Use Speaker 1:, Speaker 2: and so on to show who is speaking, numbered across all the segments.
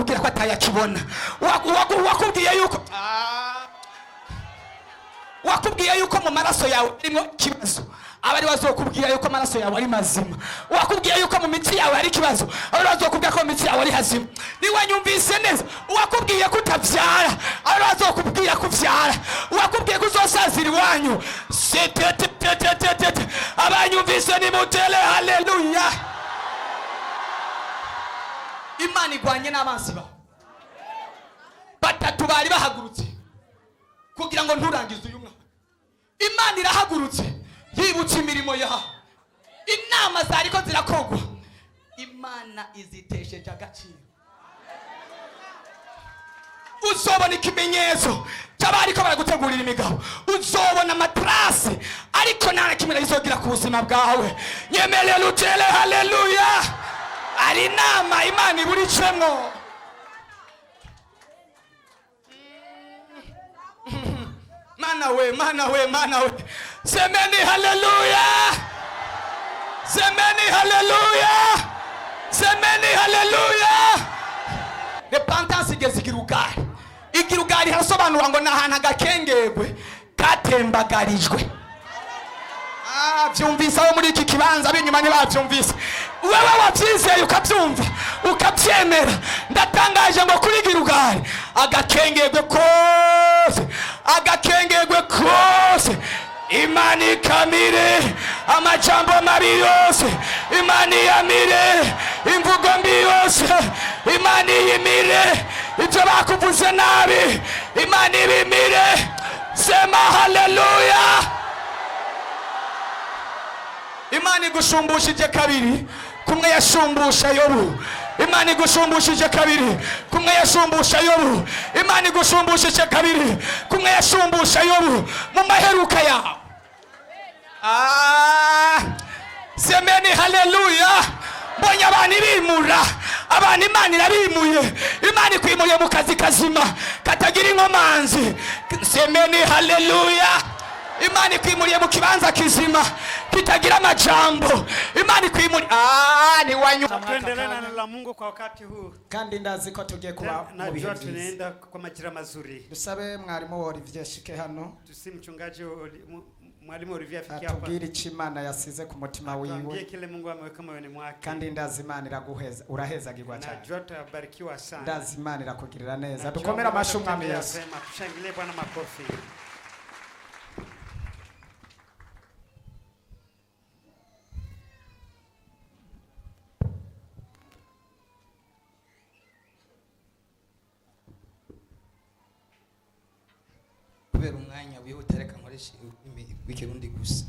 Speaker 1: azokubwira ko atayakibona. Wakubwiye yuko wakubwiye yuko mu maraso yawe harimo ikibazo, aba ari bazokubwira yuko amaraso yawe ari mazima. Wakubwiye yuko mu mitsi yawe hari ikibazo, aba ari bazokubwira ko mu mitsi yawe ari hazima. Niwanyumvise neza, uwakubwiye ko utabyara, aba ari bazokubwira ko ubyara. Uwakubwiye ko uzosazira iwanyu, setetetetetete. Abanyumvise nimutere haleluya. Imana igwanye n'abansi bawe batatu bari bahagurutse kugira ngo nturangize uyu mwaka. Imana irahagurutse, yibutse imirimo yawe. Inama zariko zirakogwa, Imana izitesheje agaciro. Uzobona ikimenyetso cy'abariko baragutegurira imigabo, uzobona amatrasi, ariko nta na kimwe bizogira ku buzima bwawe. Nyemerera utere haleluya. Ari inama Imana iburicemwo. Mana we, mana we, mana we, semeni haleluya, semeni haleluya, semeni haleluya. Repentance igeze igirugari. Igirugari harasobanura ngo ni ahantu agakengegwe katembagarijwe. Byumvise abo muri iki kibanza, b'inyuma ntibabyumvise. Wewe wabyizeye, ukabyumva, ukabyemera, ndatangaje ngo kuri girugari agakengegwe kose, agakengegwe kose, Imana ikamire amajambo mabi yose, Imana iyamire imvugo mbi yose, Imana iyimire ibyo bakuvuze nabi, Imana ibimire. Sema haleluya. Imana igusumbushije kabiri kumwe yashumbusha Yobu. Imana igusumbushije kabiri kumwe yashumbusha Yobu. Imana igusumbushije kabiri kumwe yashumbusha Yobu mu maheruka yawe. Semeni haleluya. Mbonye abantu ibimura abantu, Imana irabimuye. Imana ikwimuriye mu kazi kazima katagira inkomanzi. Semeni haleluya. Imana ikwimuriye mu kibanza kizima kitagira amajambo. Imana ikwimuriye ni wanyu.
Speaker 2: Tuendelee na neno la Mungu kwa wakati huu.
Speaker 3: Kandi ndazi ko tugiye kuba mu bihe
Speaker 2: Najua
Speaker 3: byiza.
Speaker 2: Tunaenda kwa majira mazuri.
Speaker 3: Dusabe mwarimu Olivier shike hano,
Speaker 2: Tusi mchungaji mwalimu Olivier afikie hapa.
Speaker 3: atubwire icyo Imana yasize ku mutima
Speaker 2: Tuambie
Speaker 3: wiwe.
Speaker 2: kile Mungu ameweka moyoni mwake.
Speaker 3: Kandi ndazi Imana iraguheza, urahezagirwa cyane.
Speaker 2: Najua tutabarikiwa sana.
Speaker 3: Ndazi Imana irakugirira neza.
Speaker 2: Najua
Speaker 3: Dukomere
Speaker 2: Mungu
Speaker 3: amashyi umwami
Speaker 2: atatutendea
Speaker 3: Yesu.
Speaker 2: vema. Tushangilie Bwana makofi.
Speaker 1: Kubera umwanya wihuta, reka nkoreshe ururimi rw'Ikirundi gusa.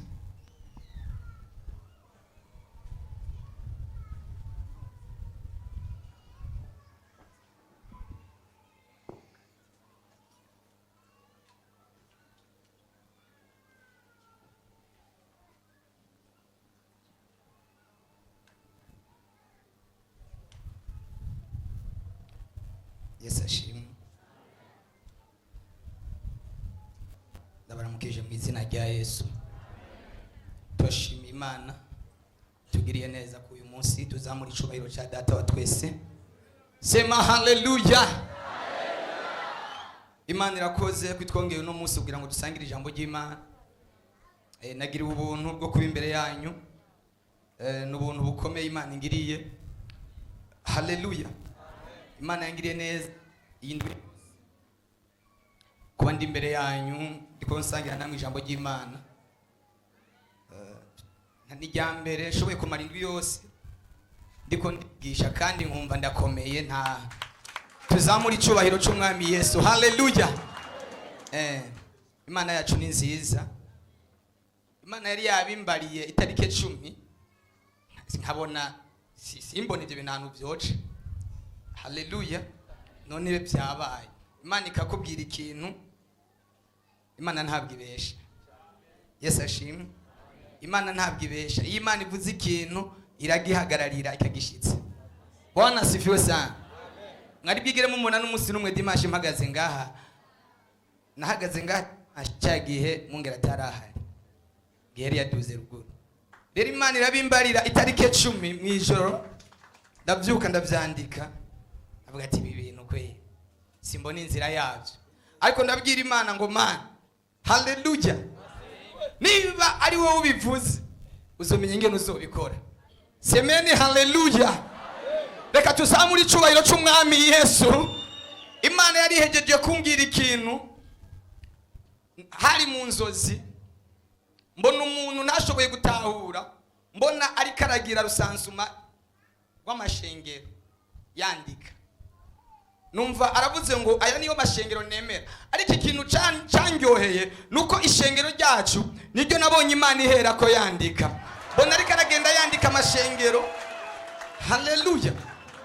Speaker 1: Yesu ashimwe. Ndabaramukije mu izina rya Yesu. Turashima Imana tugiriye neza ku uyu munsi. Tuzamura icubahiro cya Data wa twese. Sema haleluya. Imana irakoze kwitwongeye uno munsi kugira ngo dusangire ijambo ry'Imana. Nagiriwe ubuntu bwo kuba imbere yanyu. Ni ubuntu bukomeye Imana ingiriye. Haleluya. Imana yangiriye neza iyi ndwi kuba ndi imbere yanyu, ndiko nsangira namwe ijambo ry'Imana. Ni irya mbere nshoboye kumara indwi yose ndiko ndigisha kandi nkumva ndakomeye. Nta tuzamura icubahiro c'umwami Yesu. Haleluya. Imana yacu ni nziza. Imana yari yabimbariye itariki 10, nkabona simbona ibyo bintu ahantu vyoca. Haleluya. None byabaye. Imana ikakubwira ikintu, Imana ntabwo ibesha. Yesu ashimwe. Imana ntabwo ibesha. Iyo Imana ivuze ikintu, iragihagararira ikagishitsa. Bwana asifiwe sana. Mwari bwigiremo umunani umunsi n'umwe dimanche mpagaze ngaha, nahagaze ngaha cya gihe mungera atarahari, gihe yari yaduze ruguru. Rero Imana irabimbarira itariki 10 mu ijoro, ndabyuka ndabyandika. Ndavuga ati ibi bintu kwe simbona inzira yabyo, ariko ndabwira Imana ngo Mana, haleluya, niba ari wowe ubivuze uzomenya ingene uzobikora. Semeni haleluya. Reka tuzamure icubahiro c'Umwami Yesu. Imana yari ihejeje kumbwira ikintu, hari mu nzozi, mbona umuntu ntashoboye gutahura, mbona ariko aragira recensement rw'amashengero yandika, numva aravuze ngo aya niyo mashengero nemera. Ariko ikintu candyoheye nuko ishengero ryacu niryo nabonye Imana ihera ko yandika. Mbona ariko aragenda yandika amashengero. Haleluya.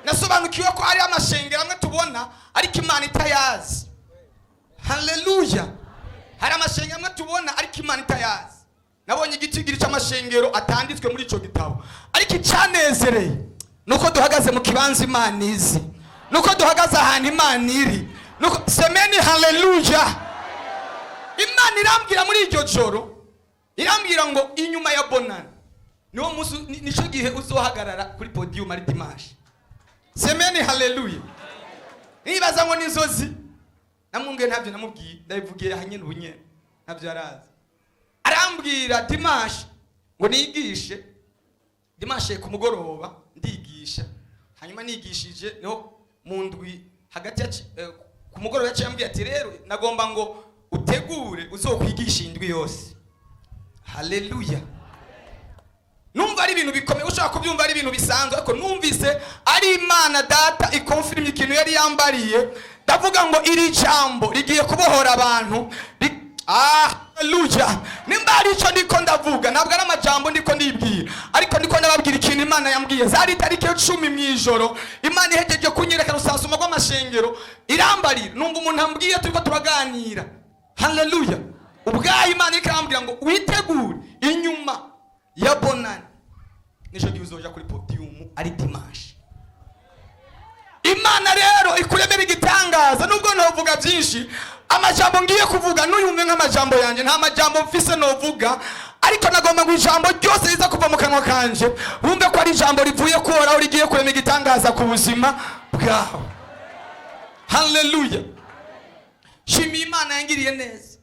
Speaker 1: Nasobanukiwe ko hari amashengero amwe tubona ariko Imana itayazi. Haleluya. Hari amashengero amwe tubona ariko Imana itayazi. Nabonye igitigiri cy'amashengero atanditswe muri icyo gitabo, ariko icyanezereye nuko duhagaze mu kibanza Imana izi, nuko duhagaze ahantu Imana iri, nuko semeni haleluya. Imana irambwira muri iryo joro, irambwira ngo inyuma ya bonani niwo munsi, nicyo gihe uzohagarara kuri podium ari dimanche. Semeni haleluya. Nibaza ngo n'inzozi, namwungeye ntabyo namubwiye, ndabivugiye aha nyine ubu nyene, ntabyo arazi. Arambwira dimanche ngo nigishe dimanche ku mugoroba, ndigisha. Hanyuma nigishije niho mu ndwi hagati ya ku mugoroba yaciye ambwira ati rero nagomba ngo utegure uzokwigisha indwi yose. Haleluya. Numva ari ibintu bikomeye, ushobora kubyumva ari ibintu bisanzwe, ariko numvise ari Imana Data ikonfirmye ikintu yari yambariye. Ndavuga ngo iri jambo rigiye kubohora abantu. Haleluya. Nimba ari icyo ndiko ndavuga, ntabwo ari amajambo ndiko ndibwira, ariko ndiko ndababwira ikintu Imana yambwiye. Zari itariki 10 mu ijoro, Imana ihejeje kunyereka recensement rw'amashengero, irambarira. Numva umuntu ambwiye, turiko turaganira, haleluya, ubwayo Imana iriko irambwira ngo witegure inyuma ya bonani nico gihe uzoja kuri podium ari dimanche. Imana rero ikuremera igitangaza. Nubwo ntovuga byinshi, amajambo ngiye kuvuga nuyumve nk'amajambo yanjye, nta majambo mfise novuga, ariko nagomba ngo ijambo ryose riza kuva mu kanwa kanje wumve ko ari ijambo rivuye kuhoraho, rigiye kurema igitangaza ku buzima bwawe. Haleluya. Shimiye Imana yangiriye neza,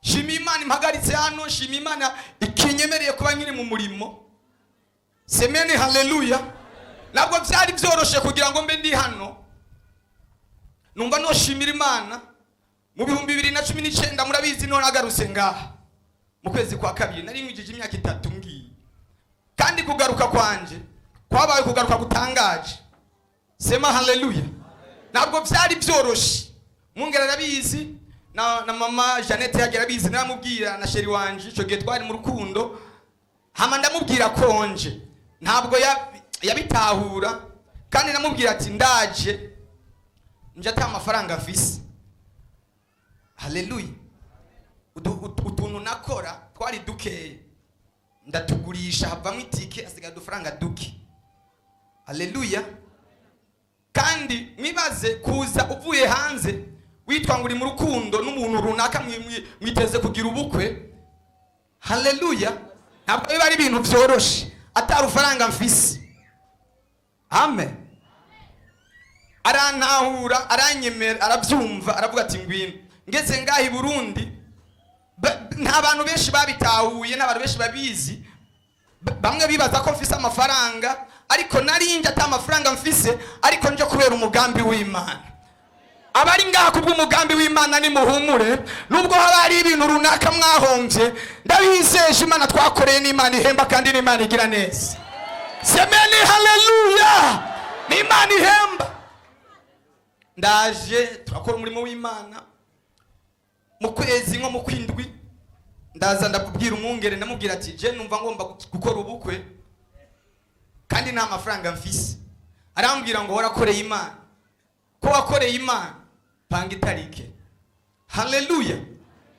Speaker 1: shimiye Imana impagaritse hano, shimiye Imana ikinyemereye kuba nkiri mu murimo. Semeni haleluya. Ntabwo byari byoroshe kugira ngo mbe ndi hano. Numva noshimira Imana. Mu 2019, murabizi, none agarutse ngaha mu kwezi kwa kabiri, nari nkwijije imyaka 3 ngiye. Kandi kugaruka kwanje kwabaye kugaruka gutangaje. Sema haleluya. Ntabwo byari byoroshe, mwungera arabizi, na mama Jeannette yagira arabizi. Naramubwira na chéri wanje, icyo gihe twari mu rukundo, hama ndamubwira konje, ntabwo yabitahura. Kandi namubwira ati ndaje nje ata amafaranga mfise. Haleluya. Utuntu nakora twari dukeya, ndatugurisha, havamo itike, asigaye udufaranga duke. Haleluya. Kandi mwibaze kuza uvuye hanze, witwa ngo uri mu rukundo n'umuntu runaka, mwiteze kugira ubukwe. Haleluya. Ntabwo biba ari ibintu byoroshe atari ufaranga mfise. Amen. Arantahura, aranyemera, arabyumva, aravuga ati ngwino. Ngeze ngaha i Burundi, nta bantu benshi babitahuye, n'abantu benshi babizi. Bamwe bibaza ko mfise amafaranga, ariko narinjye ata amafaranga mfise, ariko nje kubera umugambi w'Imana. Abari ngaha kubw'umugambi w'Imana nimuhumure, nubwo haba hari ibintu runaka mwahombye, ndabizeje Imana twakoreye n'Imana ihemba kandi n'Imana igira neza. Semeni haleluya. N'Imana ihemba. Ndaje turakora umurimo w'Imana. Mu kwezi nko mu kwindwi ndaza ndabwira umwungere, ndamubwira ati je numva ngomba gukora ubukwe kandi nta mafaranga mfise. Arambwira ngo warakoreye Imana, ko wakoreye Imana panga itarike. Haleluya.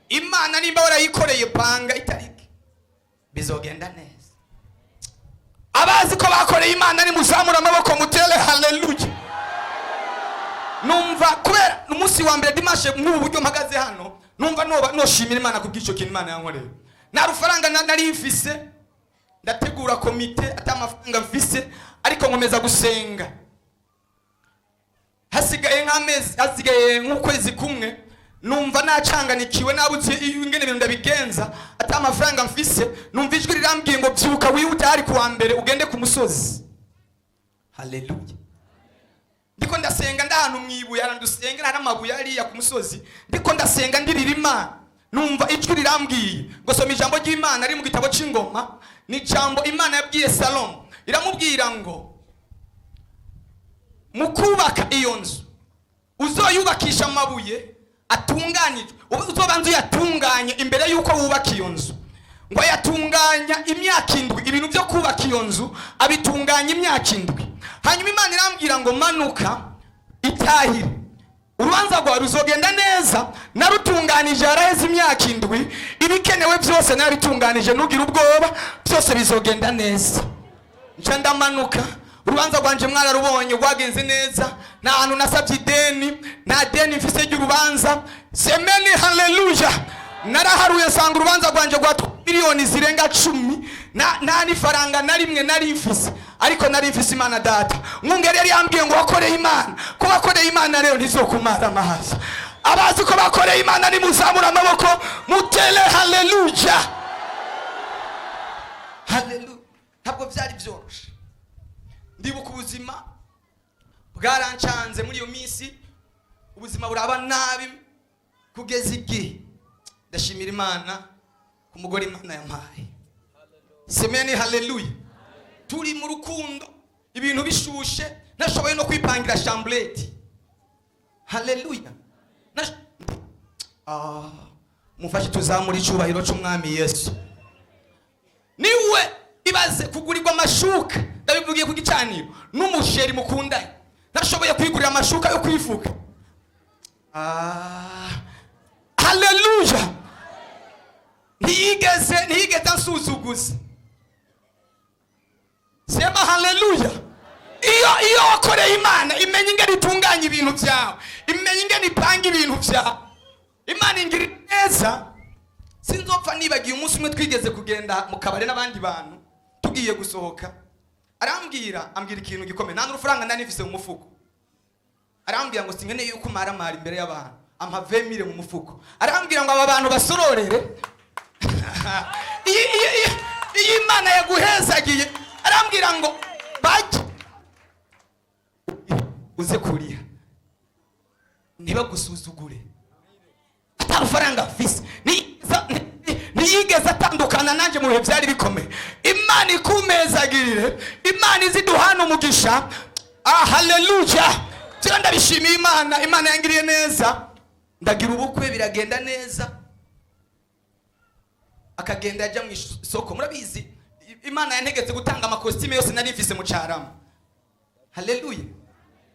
Speaker 1: Imana nimba warayikoreye, panga itarike, bizogenda neza. Abazi ko bakoreye Imana nimuzamura amaboko mutere haleluya. Numva kubera umunsi wa mbere dimanche nk'ubu buryo mpagaze hano, numva noba noshimira Imana kubw'icyo kintu Imana yankoreye. Nta rufaranga nari mfise, ndategura komite ata amafaranga mfise, ariko nkomeza gusenga. Nk'amezi, hasigaye nk'ukwezi kumwe, numva nacanganikiwe, nabuze ingene ibintu ndabigenza, ata amafaranga mfise. Numva ijwi rirambwiye ngo byuka wihute, hari kuwa mbere, ugende ku musozi. Haleluya! Ndiko ndasenga, ndahantu mwibuye, ahantu dusengera hari amabuye hariya ku musozi. Ndiko ndasenga, ndirira Imana, numva ijwi rirambwiye ngo soma ijambo ry'Imana riri mu gitabo c'Ingoma. Ni ijambo Imana yabwiye Salomo, iramubwira ngo mu kubaka iyo nzu uzoyubakisha amabuye atunganijwe, uzobanza uyatunganye imbere y'uko wubaka iyo nzu. Ngo ayatunganya imyaka 7, ibintu byo kubaka iyo nzu abitunganya imyaka 7. Hanyuma Imana irambwira ngo manuka itahire, urubanza rwawe ruzogenda neza, narutunganije haraheze imyaka 7, ibikenewe byose narabitunganije, ntugire ubwoba, byose bizogenda neza. Nca ndamanuka, urubanza rwanje mwararubonye, rwagenze neza. Nta hantu nasabye ideni, nta deni mfise ry'urubanza. Semeni haleluya! Naraharuye nsanga urubanza rwanje rwa miliyoni zirenga 10, nta n'ifaranga na rimwe nari mfise, ariko nari mfise Imana Data. Mwungeri yari yambwiye ngo wakoreye Imana, ko wakoreye Imana rero ntizokumara amazi. Abazi ko bakoreye Imana nimuzamura amaboko mutere haleluya, haleluya! Ntabwo byari byoroshe. Ndibuka ubuzima bwarancanze muri iyo minsi, ubuzima buraba nabi kugeza igihe ndashimira Imana ku mugore Imana yampaye. Semeni haleluya! Turi mu rukundo, ibintu bishushe, nashoboye no kwipangira chambrette. Haleluya! Mufashe tuzamura icyubahiro cy'Umwami Yesu. Niwe ibaze kugurirwa amashuka, ndabivugiye ku gicaniro, n'umusheri mukundanye, nashoboye kwigurira amashuka yo kwifuka. Haleluya! Ntiyigeze ansuzuguza. Sema haleluya! Iyo wakoreye Imana, imenya ingene itunganya ibintu byawe, imenya ingene ipanga ibintu byawe. Imana ingirira neza. Sinzopfa nibagiye umunsi umwe twigeze kugenda mu kabari n'abandi bantu, tugiye gusohoka, arambwira, ambwira ikintu gikomeye. Nta n'urufaranga nari nifise mu mufuko. Arambwira ngo sinkeneye yuko umaramara imbere y'abantu. Ampa 20 mille mu mufuko, arambwira ngo aba bantu basororere. Iyo Imana yaguhezagiye, arambwira ngo bajye uze kuriha, ntibagusuzugure, atarufaranga afise. Ntiyigeze atandukana nanjye mu bihe byari bikomeye. Imana ikumezagirire, Imana iziduhana umugisha. Haleluya! Byo ndabishimiye Imana. Imana yangiriye neza, ndagira ubukwe, biragenda neza. Akagenda ajya mu isoko, murabizi, Imana yantegetse gutanga amakositime yose nari mfise mu Carama. Haleluya!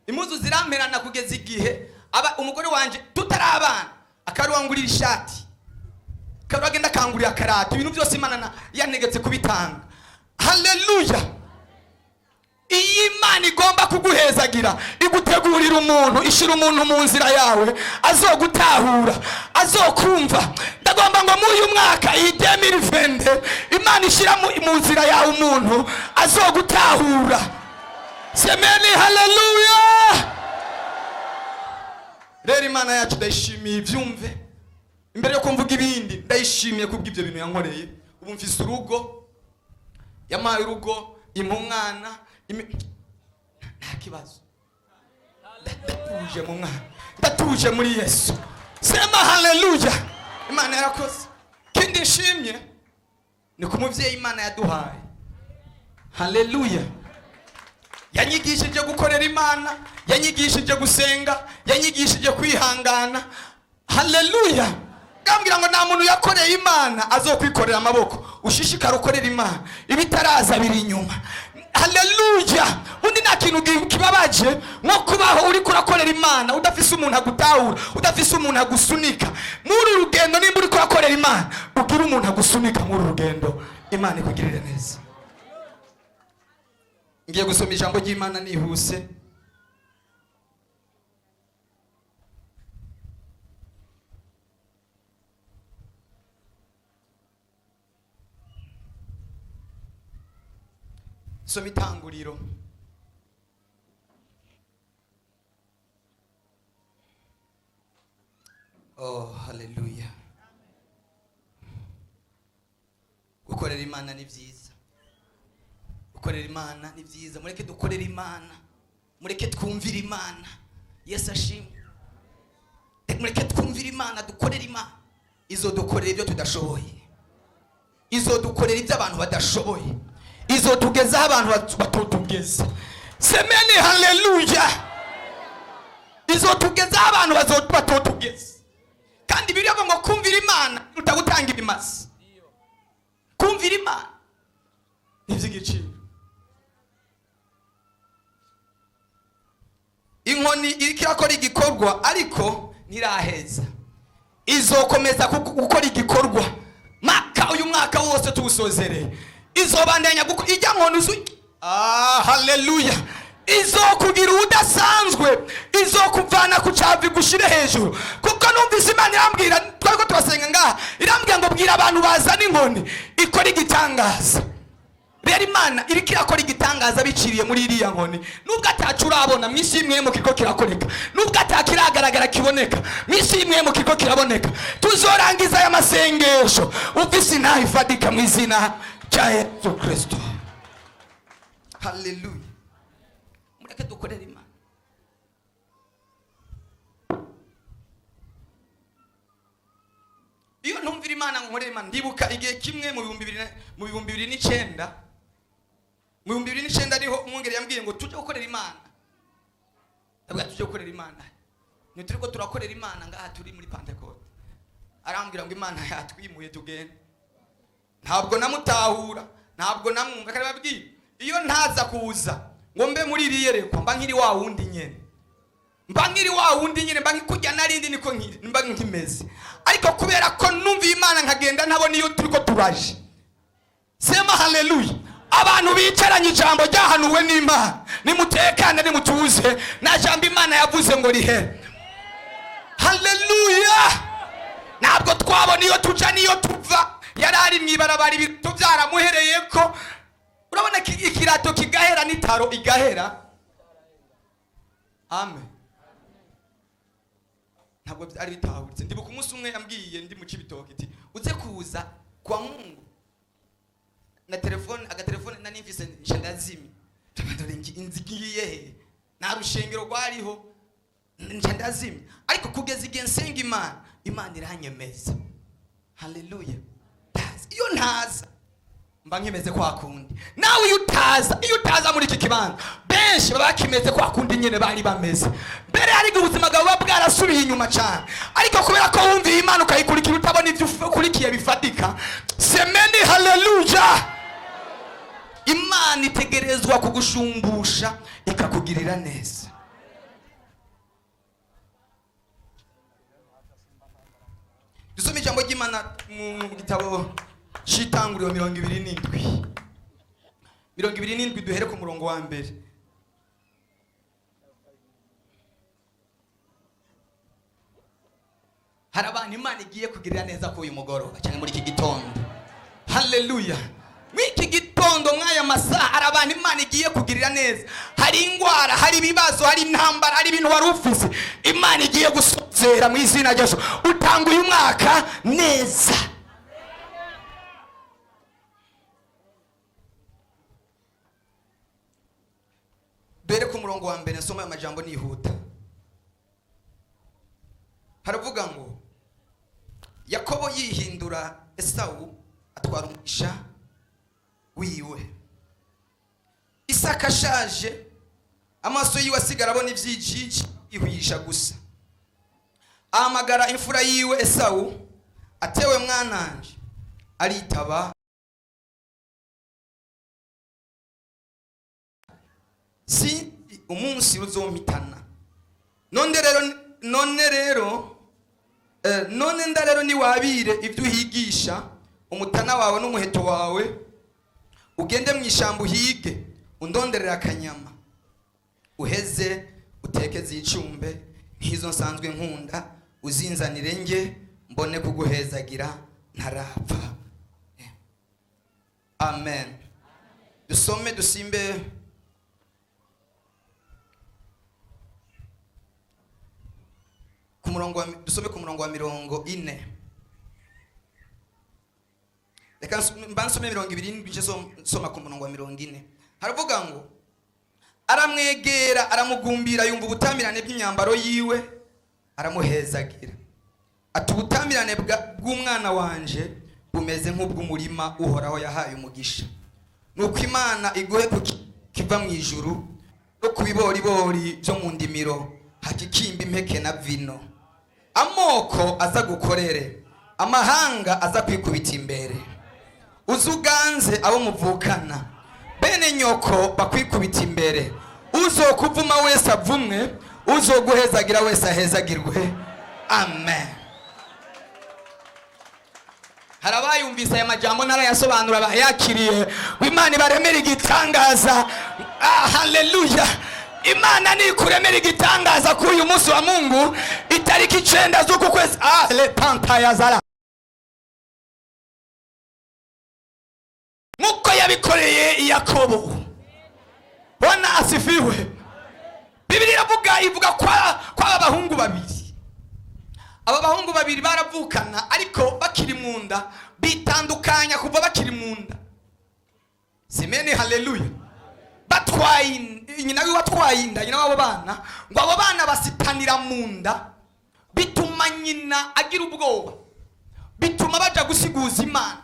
Speaker 1: Impuzu ziramperana kugeza igihe aba umugore wanje tutarabana akaruwangurira ishati, agenda akangurira akarata. Ibintu byose Imana yantegetse kubitanga. Haleluya! Iyo Imana igomba kuguhezagira, igutegurira umuntu, ishyira umuntu mu nzira yawe azogutahura, azokumva. Ndagomba ngo muri uyu mwaka, iyi 2022, Imana ishyira mu nzira yawe umuntu azogutahura. Semeni haleluya! Rero Imana yacu ndayishimiye, ibyumve imbere yo kumvuga ibindi, ndayishimiye kubw'ibyo bintu yankoreye. Ubu mfise urugo, yampaye urugo, impa umwana, nta kibazo. Ndatuje mu mwana, ndatuje muri Yesu. Sema haleluya! Imana yarakoze. Kindi nshimye ni ku mubyeyi Imana yaduhaye. Haleluya! Yanyigishije gukorera Imana, yanyigishije gusenga, yanyigishije kwihangana. Haleluya! Gambwira ngo nta muntu yakoreye Imana azokwikorera amaboko. Ushishikara ukorera Imana, ibitaraza biri inyuma. Haleluya! Undi nta kintu kibabaje nko kubaho uri kurakorera Imana udafise umuntu agutahura, udafise umuntu agusunika muri uru rugendo. Nimba uri kurakorera Imana, ugira umuntu agusunika muri uru rugendo. Imana ikugirire neza. Ngiye gusoma ijambo ry'Imana nihuse. Soma Itanguriro. Oh, haleluya! Gukorera Imana ni byiza, gukorera Imana ni byiza. Mureke dukorere Imana, mureke twumvire Imana. Yesu ashimwe. Mureke twumvire Imana, dukorere Imana. Izodukorera ibyo tudashoboye, izodukorera ibyo abantu badashoboye, izotugezaho abantu batotugeza. Semeni haleluya! Izotugezaho abantu batotugeza. Kandi biriya ngo kumvira Imana biruta gutanga ibimazi. Kumvira Imana ni iby'igiciro. Inkoni iriko irakora igikorwa, ariko ntiraheza. Izokomeza gukora igikorwa maka uyu mwaka wose tuwusozereye. Izobandanya ijya nkoni uzu. Ah, haleluya! Izokugira udasanzwe, izokuvana ku cyavi gushire hejuru. Kuko numvise Imana irambwira, twari ko turasenga ngaha, irambwira ngo bwira abantu bazana inkoni ikora igitangaza. Rero Imana iriko irakora igitangaza biciriye muri iriya nkoni. Nubwo atacu urabona, mu isi y'imwe mu kiriko kirakoreka, nubwo atakiragaragara kiboneka, mu isi y'imwe mu kiriko kiraboneka. Tuzorangiza aya masengesho ufise intaha ifadika mu izina rya Yesu Kristo. Haleluya! Mureke dukorere Imana. Iyo ntumvira Imana ngo nkorere Imana. Ndibuka igihe kimwe mu 2009, mu 2009 niho umwungeri yambwiye ngo tujye gukorera Imana. Ndavuga, tujye gukorera Imana? Ni turiko turakorera Imana ngaha, turi muri Pentecote. Arambwira ngo Imana yatwimuye, tugende. Ntabwo namutahura, ntabwo namwumva. Kandi babwiye, iyo ntaza kuza ngo mbe muri iri yerekwa, mba nkiri wa wundi nyene, mba nkiri wa wundi nyene, mba nkikujya narindi, niko nkiri, mba nkimeze. Ariko kubera ko numviye Imana nkagenda ntabona iyo turiko turaje. Sema haleluya! Abantu bicaranye ijambo ryahanuwe n'Imana, nimutekane, nimutuze, nta jambo Imana yavuze ngo rihere. Haleluya! Ntabwo twabona iyo tuja n'iyo tuva. Yari ari mu ibarabara, ibintu byaramuhereye ko urabona ikirato kigahera n'itaro igahera. Amen. Ntabwo byari bitahuritse. Ndibuka umunsi umwe yambwiye ndi mu Cibitoke iti uze kuza kwa Mungu na telefone, agatelefone nari mfise nca ndazimya. Dore inzigiye he, nta rushengero rwariho, nca ndazimya. Ariko kugeza igihe nsenga Imana, Imana iranyemeza. Haleluya! Iyo ntaza mba nkimeze kwa kundi. Nawe iyo utaza, iyo utaza muri iki kibanza, benshi baba bakimeze kwa kundi nyene bari bameze mbere. Ariko ubuzima bwawe buba bwarasubiye inyuma cyane. Ariko kubera ko wumviye Imana ukayikurikira utabona ibyo ukurikiye bifatika. Semeni haleluya! Imana itegerezwa kugushumbusha, ikakugirira neza. Dusome ijambo ry'Imana mu gitabo c'Itanguriro 27, 27, duhere ku murongo wa mbere. Hari abantu Imana igiye kugirira neza kuri uyu mugoroba cyangwa muri iki gitondo. Haleluya! Muri iki gitondo, mw'aya masaha, hari abantu Imana igiye kugirira neza. Hari indwara, hari ibibazo, hari intambara, hari ibintu wari ufise Imana igiye gusozera mu izina rya Yesu. Utanga uyu mwaka neza. Duhere ku murongo wa mbere, nsoma ayo majambo nihuta. Haravuga ngo Yakobo yihindura Esawu, atwara umugisha wiwe. Isaka ashaje, amaso yiwe asigara abona ibyijiji, ihwisha gusa. Ahamagara imfura yiwe Esawu, atewe mwananje. Aritaba, si umunsi uzompitana. None rero, none rero, none nda rero, niwabire ibyo uhigisha umutana wawe n'umuheto wawe, ugende mu ishyamba uhige, undonderera akanyama, uheze uteke zicumbe nk'izo nsanzwe nkunda, uzinzanire nge mbone kuguhezagira ntarapfa. Amen. Dusome, dusimbe ku murongo. Murongo wa, dusome ku murongo wa 40. Reka mba nsome 27, nce nsoma ku murongo wa 40. Haravuga ngo: "Aramwegera, aramugumbira, yumva ubutamirane bw'imyambaro yiwe, aramuhezagira ati: 'Ubutamirane bw'umwana wanje bumeze nk'ubw'umurima Uhoraho yahaye umugisha. Nuko Imana iguhe ku kiva mu ijuru no ku biboribori byo mu ndimiro hakikimba impeke na vino. Amoko aza gukorere, amahanga aza kwikubita imbere. Uzuganze abo muvukana, bene nyoko bakwikubita imbere. Uzokuvuma wese avumwe, uzoguhezagira wese ahezagirwe.' Amen." Hari abayumvise aya majambo ntarayasobanura bayakiriye, ngo Imana ibaremere igitangaza. Ah, haleluya! Imana nikuremera igitangaza kuri uyu munsi wa Mungu, itariki 9 z'uku kwezi, ah, le pantayazara, nk'uko yabikoreye Yakobo. Bwana asifiwe. Bibiliya iravuga, ivuga kwa kw'aba bahungu babiri. Aba bahungu babiri baravukana, ariko bakiri mu nda bitandukanya. Kuva bakiri mu nda, semeni haleluya, batwaye nyina wiwe atwaye inda, nyina w'abo bana, ngo abo bana basitanira mu nda, bituma nyina agira ubwoba, bituma baja gusiguza Imana.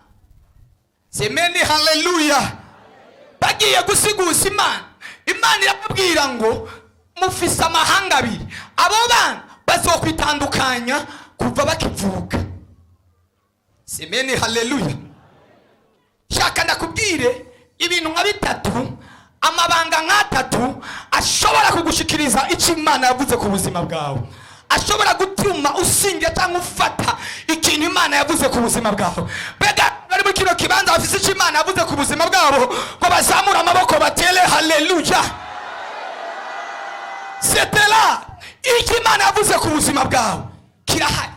Speaker 1: Semeni haleluya. Bagiye gusiguza Imana, Imana irababwira ngo: "Mufise amahanga abiri, abo bana bazokwitandukanya kuva bakivuka." Semeni haleluya. Shaka ndakubwire ibintu nka bitatu, amabanga nk'atatu ashobora kugushikiriza icyo Imana yavuze ku buzima bwawe, ashobora gutuma usingira cyangwa ufata ikintu Imana yavuze ku buzima bwawe. Mbega bari muri kino kibanza bafise icyo Imana yavuze ku buzima bwabo, ngo bazamure amaboko batere haleluya? Setera, icyo Imana yavuze ku buzima bwawe kirahari,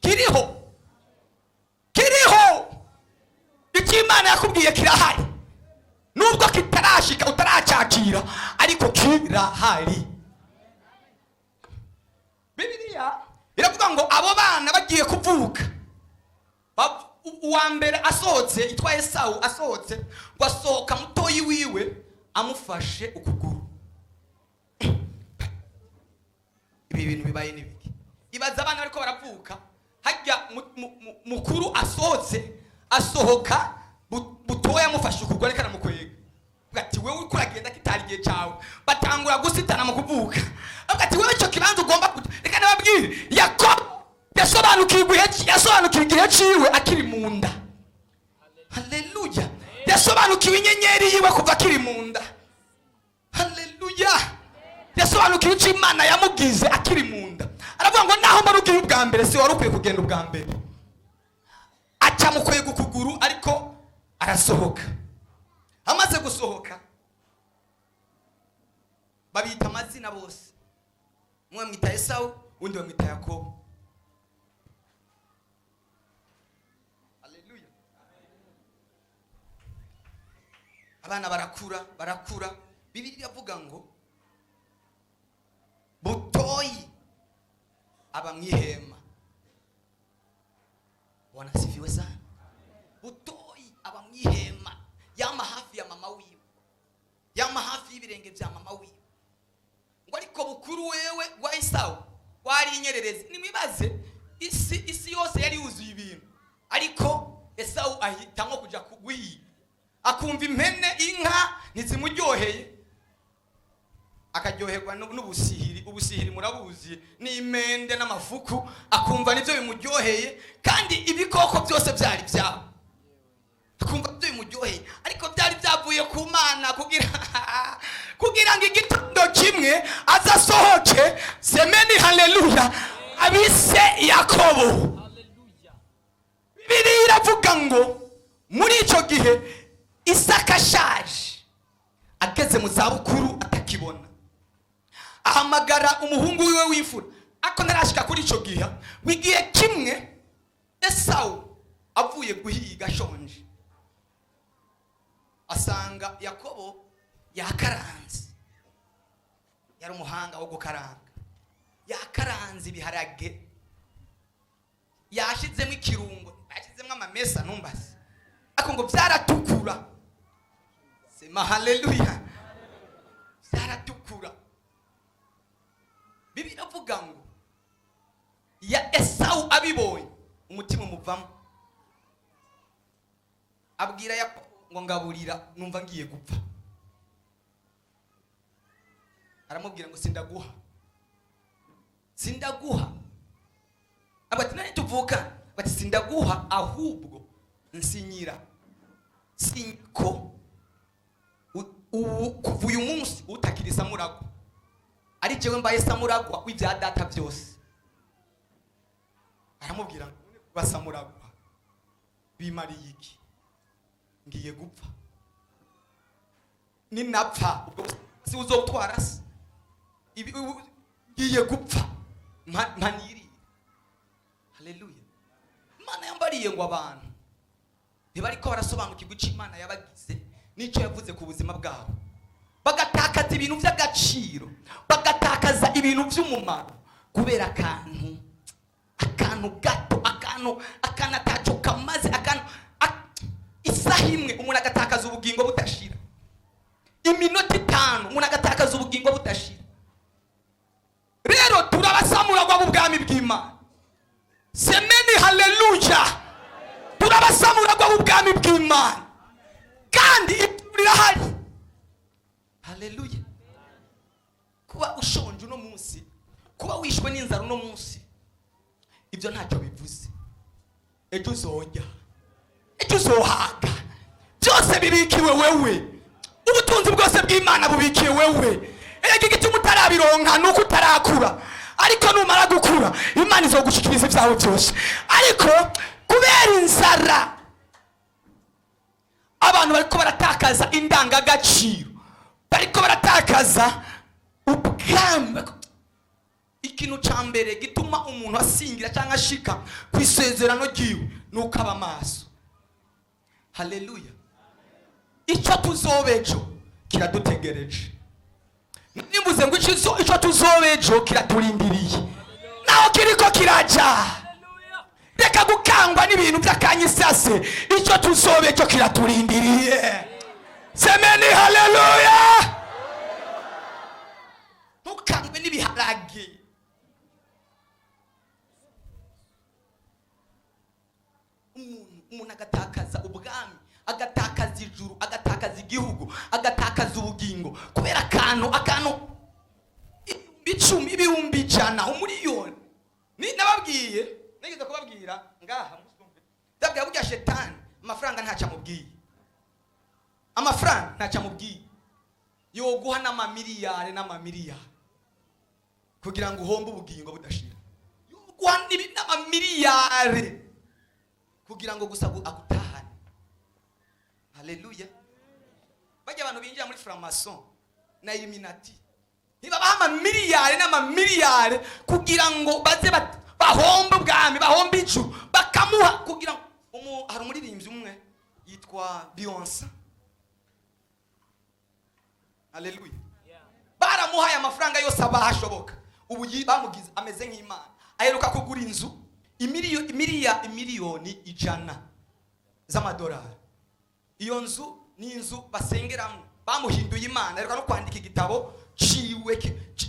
Speaker 1: kiriho, kiriho. Icyo Imana yakubwiye kirahari, nubwo kitarashika, utaracyakira, ariko kirahari. Bibiliya iravuga ngo abo bana bagiye kuvuka, uwa mbere asohotse itwa Esawu, asohotse ngo asohoka mutoyi wiwe amufashe ukuguru. Ibi bintu bibaye n'ibiki? Ibaza abana bariko baravuka, hajya mukuru asohotse, asohoka butoya amufashe ukuguru, ariko aramukwega. Avuga ati: "Wewe uriko uragenda kitari igihe cyawe." Batangura gusitana mu kuvuka. Avuga ati: "Wewe icyo kibanza ugomba kuja." Reka nababwire, Yakobo yasobanukiwe igihe ciwe akiri mu nda. Haleluya! Yasobanukiwe inyenyeri yiwe kuva akiri mu nda. Haleluya! Yasobanukiwe icyo Imana yamugize akiri mu nda. Aravuga ngo: "Naho mbona ugiye ubwa mbere, si wari ukwiye kugenda ubwa mbere." Aca mukwega ukuguru, ariko arasohoka. Amaze gusohoka, babita amazina bose. Umwe bamwita Esawu, undi bamwita Yakobo. Haleluya! Abana barakura, barakura. Bibiliya iravuga ngo butoyi aba mu ihema. Bwana asifiwe sana. Butoyi aba mu ihema, yama hafi ya mama wiwe, yama hafi y'ibirenge bya mama wiwe. Ngo ariko bukuru wewe wa Esawu wari inyererezi. Nimwibaze, isi yose yari yuzuye ibintu, ariko Esawu ahitamo kuja guhiga. Akumva impene, inka ntizimuryoheye, akaryoherwa n'ubusihiri. Ubusihiri murabuzi, n'imende n'amafuku, akumva nibyo bimuryoheye, kandi ibikoko byose byari byabo. Akumva byo bimuryoheye, ariko byari byavuye ku Mana kugira ngo igitondo kimwe azasohoke, semeni haleluya, abise Yakobo. Bibiliya iravuga ngo muri icyo gihe Isaka ashaje, ageze mu zabukuru, atakibona, ahamagara umuhungu wiwe w'imfura. Ariko ntarashika kuri icyo gihe, ngo igihe kimwe Esawu avuye guhiga ashonje, asanga Yakobo yakaranze. Yari umuhanga wo gukaranga. Yakaranze ibiharage, yashizemo ikirungo, yashizemo amamesa, ntumbase, ariko ngo byaratukura. Sema haleluya! Byaratukura. Bibiliya iravuga ngo ya Esawu abibonye, umutima umuvamo, abwira Yakobo ngo: "Ngaburira, numva ngiye gupfa." Aramubwira ngo: "Sindaguha, sindaguha." Ati: "Nani tuvuka?" Bati: "Sindaguha, ahubwo nsinyira sinko ubu kuva uyu munsi utakiri samuragwa, ari jewe mbaye samuragwa w'ibya data byose." Aramubwira ngo: "Kuba samuragwa bimariye iki? Ngiye gupfa, ninapfa ubwo si uzotwara se? Ibi ngiye gupfa, mpanirire." Haleluya! Imana yambariye ngo abantu ntibariko barasobanukirwa icyo Imana yabagize n'icyo yavuze ku buzima bwabo, bagatakaza ibintu by'agaciro, bagatakaza ibintu by'umumaro kubera akantu gato, akantu ataco kamaze, akantu isaha imwe umuntu agatakaza ubugingo budashira, iminota 5 umuntu agatakaza ubugingo budashira. Rero turabasamuragwa b'ubwami bw'Imana. Semeni haleluya! Turabasamuragwa b'ubwami bw'Imana, kandi ijuru rirahari. Haleluya! Kuba ushonje uno munsi, kuba wishwe n'inzara uno munsi, ibyo ntacyo bivuze. Ejo uzojya, ejo uzohaga. Byose bibikiwe wewe, ubutunzi bwose bw'Imana bubikiwe wewe. Erega igituma utarabironka ni uko utarakura, ariko numara gukura Imana izogushikiriza ibyawe byose. Ariko kubera inzara, abantu bariko baratakaza indangagaciro, bariko baratakaza ubwami. Ikintu ca mbere gituma umuntu asingira cyangwa ashika ku isezerano ryiwe ni uko aba maso. Haleluya! Icyo tuzoba ejo kiradutegereje. Nimbuze ngo icyo tuzoba ejo kiraturindiriye, naho kiriko kiraja. Reka gukangwa n'ibintu by'akanyisase. Icyo tuzoba ejo kiraturindiriye. Semeni haleluya! Ntukangwe n'ibiharage. Umuntu agatakaza ubwami, agatakaza ijuru, agatakaza igihugu, agatakaza ubugingo kubera akantu 10,000, 100,000, 1,000,000. Ni nababwiye, nigeze kubabwira ngaha, musumve, ndabwira burya shetani amafaranga ntacyo amubwiye, amafaranga ntacyo amubwiye. Yoguha n'amamiliyari n'amamiliyari kugira ngo uhombe ubugingo budashira. Yoguha n'amamiliyari kugira ngo gusa agutahane. Haleluya! Bajya abantu binjira muri franc-maçon na Illuminati, ntibabaha amamiliyari n'amamiliyari kugira ngo baze bahombe ubwami, bahombe ijuru? Bakamuha kugira ngo hari umuririmbyi umwe yitwa Beyonce. Haleluya! Baramuhaye amafaranga yose abahashoboka. Ubu bamugize ameze nk'Imana. Aheruka kugura inzu 100,000,000 z'amadolari. Iyo nzu ni inzu basengeramo. Bamuhinduye Imana. Aheruka no kwandika igitabo ciwe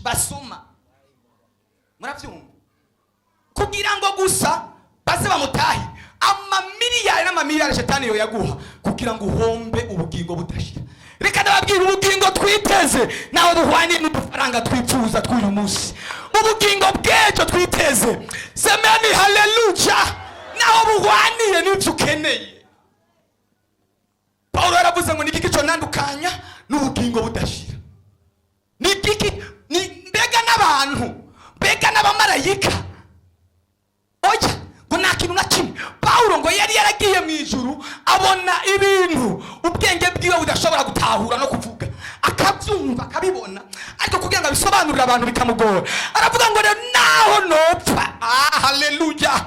Speaker 1: basoma. Murabyumva? Kugira ngo gusa baze bamutahe. Amamiliyari n'amamiliyari shetani yo yaguha kugira ngo uhombe ubugingo budashira. Reka ndababwira, ubugingo twiteze nawe buhwanye n'udufaranga twipfuza tw'uyu munsi. Ubugingo bw'ejo twiteze, semeni haleluya, naho buhwaniye n'ibyo ukeneye. Pawulo yaravuze ngo: "Ni igiki nandukanya n'ubugingo budashira? Ni igiki? Ni mbega n'abantu, mbega n'abamarayika? Oya." Ngo nta kintu na kimwe. Pawulo ngo yari yaragiye mu ijuru, abona ibintu ubwenge bwiwe budashobora gutahura no kuvuga, akabyumva, akabibona, ariko kugira ngo abisobanurire abantu bikamugora. Aravuga ngo: "Rero naho nopfa." Ah, haleluya!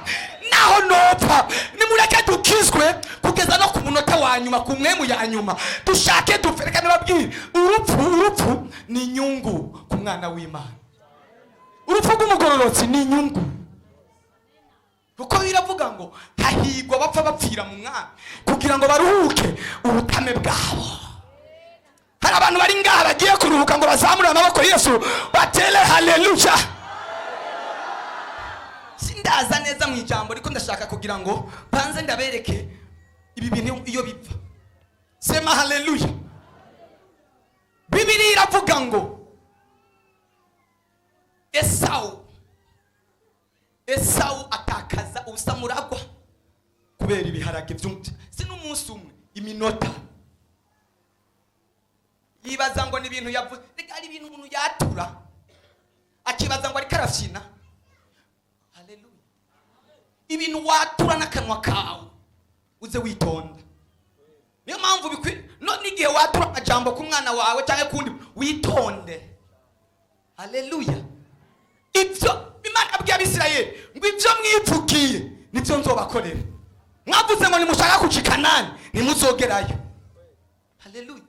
Speaker 1: Naho nopfa. Nimureke dukizwe kugeza no ku munota wa nyuma, ku mwemu ya nyuma, dushake dupfe. Reka nababwire, urupfu ni inyungu ku mwana w'Imana. Urupfu rw'umugororotsi ni inyungu, kuko biravuga ngo hahigwa bapfa bapfira mu mwami kugira ngo baruhuke ubutame bwabo. Hari abantu bari ngaha bagiye kuruhuka ngo bazamure amaboko Yesu batere haleluya. Sindaza neza mu ijambo, ariko ndashaka kugira ngo banze ndabereke ibi bintu iyo bipfa. Sema haleluya. Bibiliya iravuga ngo Esawu atakaza ubusamuragwa kubera ibiharage by'umuti, si n'umunsi umwe, iminota. Yibaza ngo ni ibintu yavuze. Reka, ari ibintu umuntu yatura akibaza ngo ariko arafyina. Haleluya. Ibintu watura n'akanwa kawe uze witonda. Niyo mpamvu bikwiye no n'igihe watura amajambo ku mwana wawe cyangwa kundi, witonde. Haleluya. Ibyo Imana yabwiye Abisirayeli ngo ibyo mwivugiye nibyo nzobakorera. Mwavuze ngo nimushaka kuja i Kanani, ntimuzogerayo. Haleluya.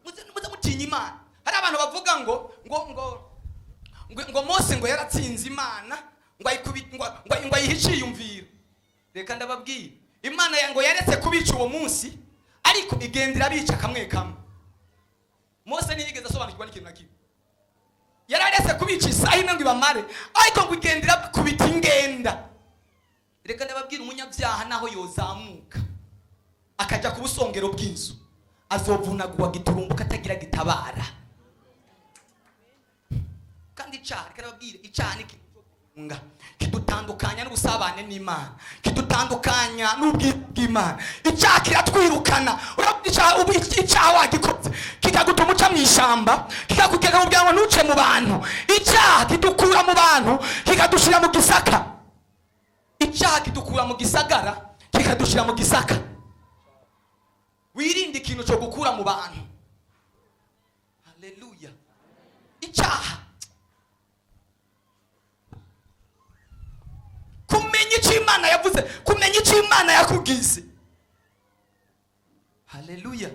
Speaker 1: Muze mutinya Imana. Hari abantu bavuga ngo Mose ngo yaratsinze Imana, ngo ngo ayihe iciyumviro. Reka ndababwira, Imana ngo yaretse kubica uwo munsi, ariko igenda irabica kamwe kamwe. Mose ntiyigeze asobanukirwa n'ikintu na kimwe. Yararetse kubica isaha imwe ngo ibamare, ariko ngo igenda irabakubita ingenda. Reka ndababwira, umunyabyaha naho yozamuka akajya ku busongero bw'inzu, azovunagurwa giturumbuka atagira gitabara. Kandi icyaha, reka ndababwire, icyaha ni ikintu cyo guhunga, kidutandukanya n'ubusabane n'Imana, kidutandukanya n'ubwiza bw'Imana. Icyaha kiratwirukana. Urabona icyaha, ubu icyaha wagikoze kikagutuma uca mu ishyamba, kikakubwira ngo ntuce mu bantu. Icyaha kidukura mu bantu kikadushyira mu gisaka. Icyaha kidukura mu gisagara kikadushyira mu gisaka. Wirinde ikintu cyo gukura mu bantu. Haleluya. Icyaha, kumenya icyo Imana yavuze, kumenya icyo Imana yakugize. Haleluya.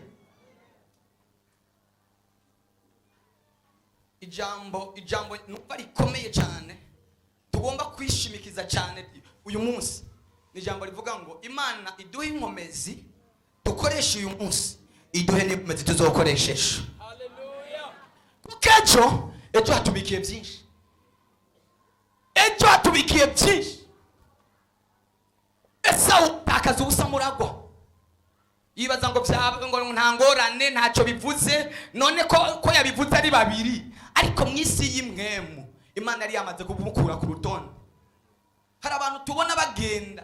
Speaker 1: Ijambo numva rikomeye cyane tugomba kwishimikiza cyane uyu munsi ni ijambo rivuga ngo Imana iduhe inkomezi dukoreshe uyu munsi, iduhe n'inkomezi tuzokoresha ejo, kuko ejo hatubikiye byinshi. Ejo hatubikiye byinshi. Esawu takaza ubusa muragwa, yibaza ngo byaba ngo nta ngorane, ntacyo bivuze. None ko yabivuze ari babiri, ariko mu isi y'imwemu Imana yari yamaze kumukura ku rutonde. Hari abantu tubona bagenda,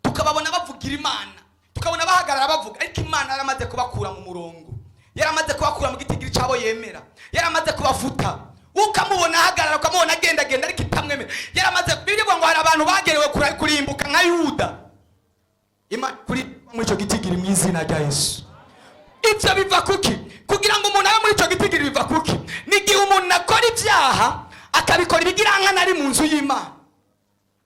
Speaker 1: tukababona bavugira Imana, tukabona bahagarara bavuga, ariko Imana yaramaze kubakura mu murongo, yaramaze kubakura mu gitigiri cyabo yemera, yaramaze kubafuta. Ukamubona ahagarara, ukamubona agendagenda, ariko itamwemera. Yaramaze bivuga ngo hari abantu bagerewe kurimbuka nka Yuda. Imana kuri muri icyo gitigiri mu izina rya Yesu. Ibyo biva kuki? Kugira ngo umuntu abe muri icyo gitigiri biva kuki? Ni igihe umuntu akora ibyaha, akabikora ibigirankana ari mu nzu y'Imana.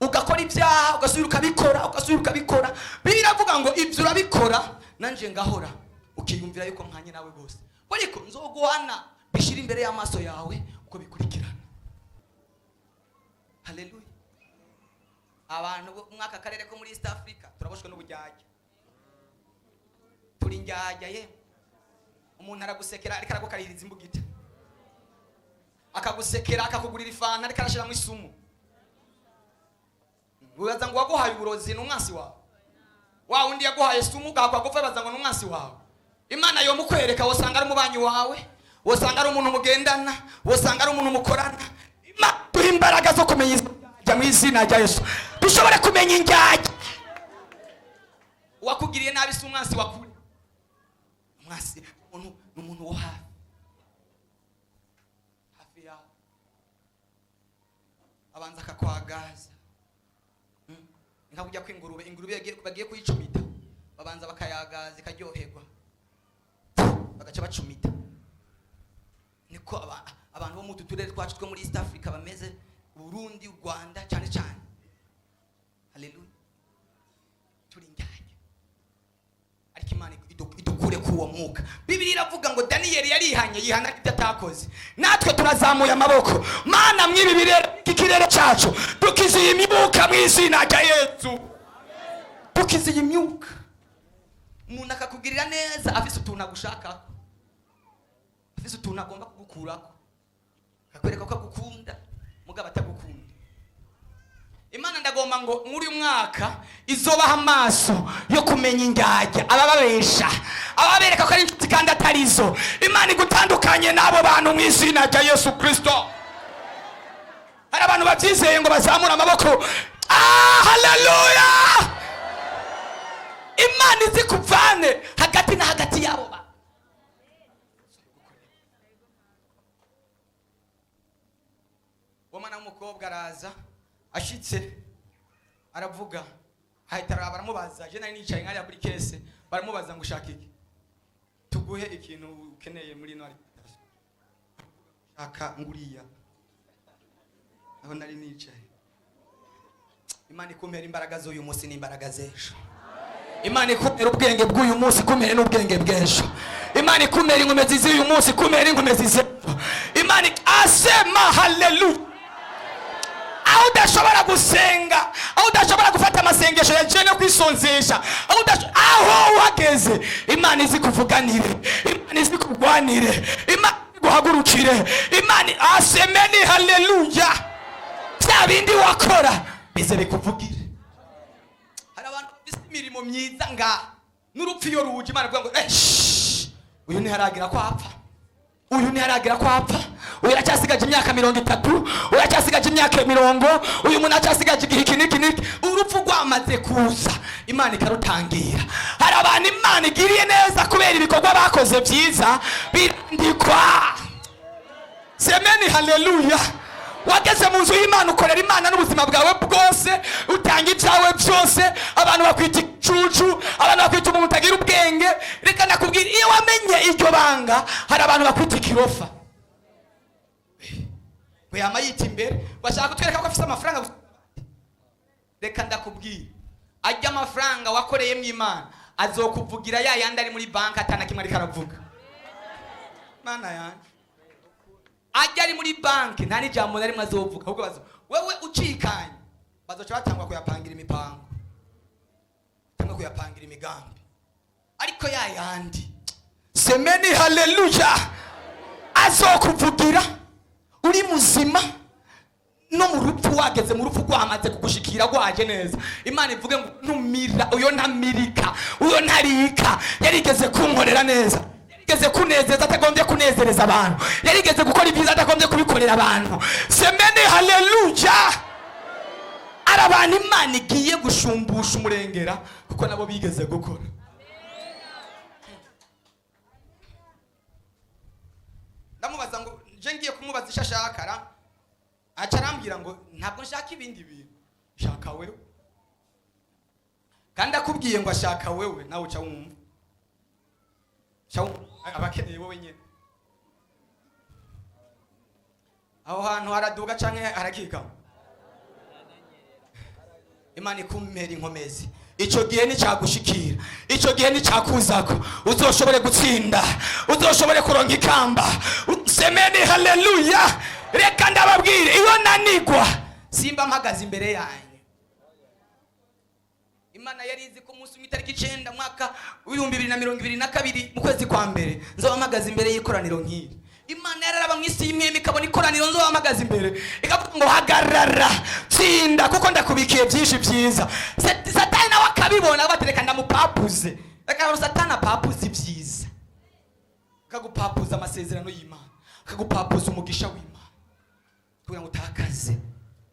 Speaker 1: Ugakora ibyaha, ugasubira ukabikora, ugasubira ukabikora. Bibiliya iravuga ngo ibyo urabikora nanje ngahora, ukiyumvira yuko nkanye nawe rwose, ariko nzoguhana bishyira imbere y'amaso yawe uko bikurikirana. Haleluya. Abantu bo muri aka karere ko muri East Africa turaboshwe n'ubujyajya, turi indyarya ye. Umuntu aragusekera ariko aragukarihiriza imbugita, akagusekera akakugurira ifanta ariko arashyiramo isumu. Wibaza ngo waguhaye uburozi ni umwansi wawe? Wa wundi yaguhaye sumu ugahakwa gupfa, baza ngo ni umwansi wawe. Imana yomukwereka, wosanga ari umubanyi wawe, wosanga ari umuntu mugendana, wosanga ari umuntu mukorana. Imana duha imbaraga zo kumenya indyarya mu izina rya Yesu, dushobore kumenya indyarya. Uwakugiriye nabi si umwansi wa kure. Umwansi ni umuntu wo hafi, hafi yawe, abanza akakwagaza. Nka kujya kw'ingurube, ingurube bagiye kuyicumita, babanza bakayagaza ikaryoherwa, bagaca bacumita. Niko abantu bo mu turere twacu two muri East Africa bameze, Burundi, u Rwanda cyane cyane. Haleluya. Turi indyarya, ariko Imana idukure ku Uwo mwuka, Bibiliya iravuga ngo Daniyeli yarihanye, yihana ibyo atakoze. Natwe turazamuye amaboko. Mana, mw'ibi birere, ikirere cyacu, dukize iyi myuka mu izina rya Yesu. Dukize iyi myuka. Umuntu akakugirira neza afise utuntu agushakako, afise utuntu agomba kugukurako, akakwereka ko agukunda mugabo atagukunda. Imana, ndagomba ngo muri uyu mwaka izobaha amaso yo kumenya indyarya, abababesha, ababereka ko ari inshuti kandi atarizo. Imana igutandukanye n'abo bantu mu izina rya Yesu Kirisito. Hari abantu babyizeye ngo bazamure amaboko. Ah, haleluya! Imana izi kuvane hagati na hagati yabo bantu. Uwo mwana w'umukobwa araza, ashitse aravuga, ahita araba, baramubaza. Je nari nicaye nkariya kuri caisse. Baramubaza ngo: "Ushaka iki? Tuguhe ikintu ukeneye muri ino alimentation." "Shaka nguriya aho nari nicaye." Imana ikumpera imbaraga z'uyu munsi n'imbaraga z'ejo. Imana ikumpera ubwenge bw'uyu munsi, ikumpere n'ubwenge bw'ejo. Imana ikumpera inkomezi z'uyu munsi, ikumpera inkomezi z'ejo. Imana asema haleluya. Aho udashobora gusenga, aho udashobora gufata amasengesho ya jene kwisonzesha, aho uhageze, Imana izi kuvuganire, Imana izi kurwanire, Imana iguhagurukire. Imana asemeni haleluya. Bya bindi wakora bize bikuvugire. Hari abantu bafite imirimo myiza nga n'urupfu iyo ruje, Imana ivuga ngo: "Eh, shh, uyu ntiharagira ko apfa, uyu ntiharagira ko apfa, uyu aracyasigaje imyaka 30, uyu aracyasigaje imyaka 40, uyu muntu aracyasigaje igihe iki n'iki n'iki." Urupfu rwamaze kuza, Imana ikarutangira. Hari abantu Imana igiriye neza kubera ibikorwa bakoze byiza birandikwa. Semeni haleluya. Wageze mu nzu y'Imana, ukorera Imana n'ubuzima bwawe bwose, utanga ibyawe byose, abantu bakwita icucu, abantu bakwita umuntu utagira ubwenge. Reka nakubwira, iyo wamenye iryo banga, hari abantu bakwita ikirofa ngo yama yita imbere, bashaka kutwereka ko afite amafaranga gusa. Reka ndakubwira, ajya amafaranga wakoreyemo Imana azokuvugira ya yandi ari muri banki atana kimwe ariko aravuga. Mana yanjye, ajya ari muri banki nta n'ijambo na rimwe azovuga, ahubwo bazo wewe ucikanye bazoca batangwa kuyapangira imipango, cyangwa kuyapangira imigambi. Ariko ya yandi, semeni haleluya, azokuvugira uri muzima no mu rupfu. Wageze mu rupfu rwamaze kugushikira, rwaje neza, Imana ivuge ngo: "Ntumira uyo, ntamirika uyo, ntarika. Yarigeze kunkorera neza, yarigeze kunezeza atagombye kunezereza abantu, yarigeze gukora ibyiza atagombye kubikorera abantu." Semeni haleluya. Ari abantu Imana igiye gushumbusha umurengera kuko nabo bigeze gukora. Ndamubaza ngo nje ngiye kumubaza icyo ashaka, aca arambwira ngo: "Ntabwo nshaka ibindi bintu, nshaka wewe." Kandi akubwiye ngo ashaka wewe, nawe uca wumva. Uca wumva aba akeneye wowe nyine. Aho hantu haraduga canke harakikama? Imana ikumpera inkomezi. Icyo gihe nicyagushikira, icyo gihe nicyakuzako, uzoshobore gutsinda, uzoshobore kuronka ikamba. Semeni haleluya. Reka ndababwire, iyo nanigwa simba mpagaze imbere yanyu. Imana yari izi ko umunsi umwe, itariki 9, mwaka w'2022, mu kwezi kwa mbere, nzoba mpagaze imbere y'ikoraniro nk'iri. Imana yararaba mu isi y'imwema, ikabona ikoraniro nzoba mpagaze imbere, ikavuga ngo: "Hagarara, tsinda, kuko ndakubikiye byinshi byiza." Satani nawe akabibona, batereka ndamupapuze. Reka Satani apapuze ibyiza, akagupapuza amasezerano y'Imana, akagupapuza umugisha w'Imana, kugira ngo utakaze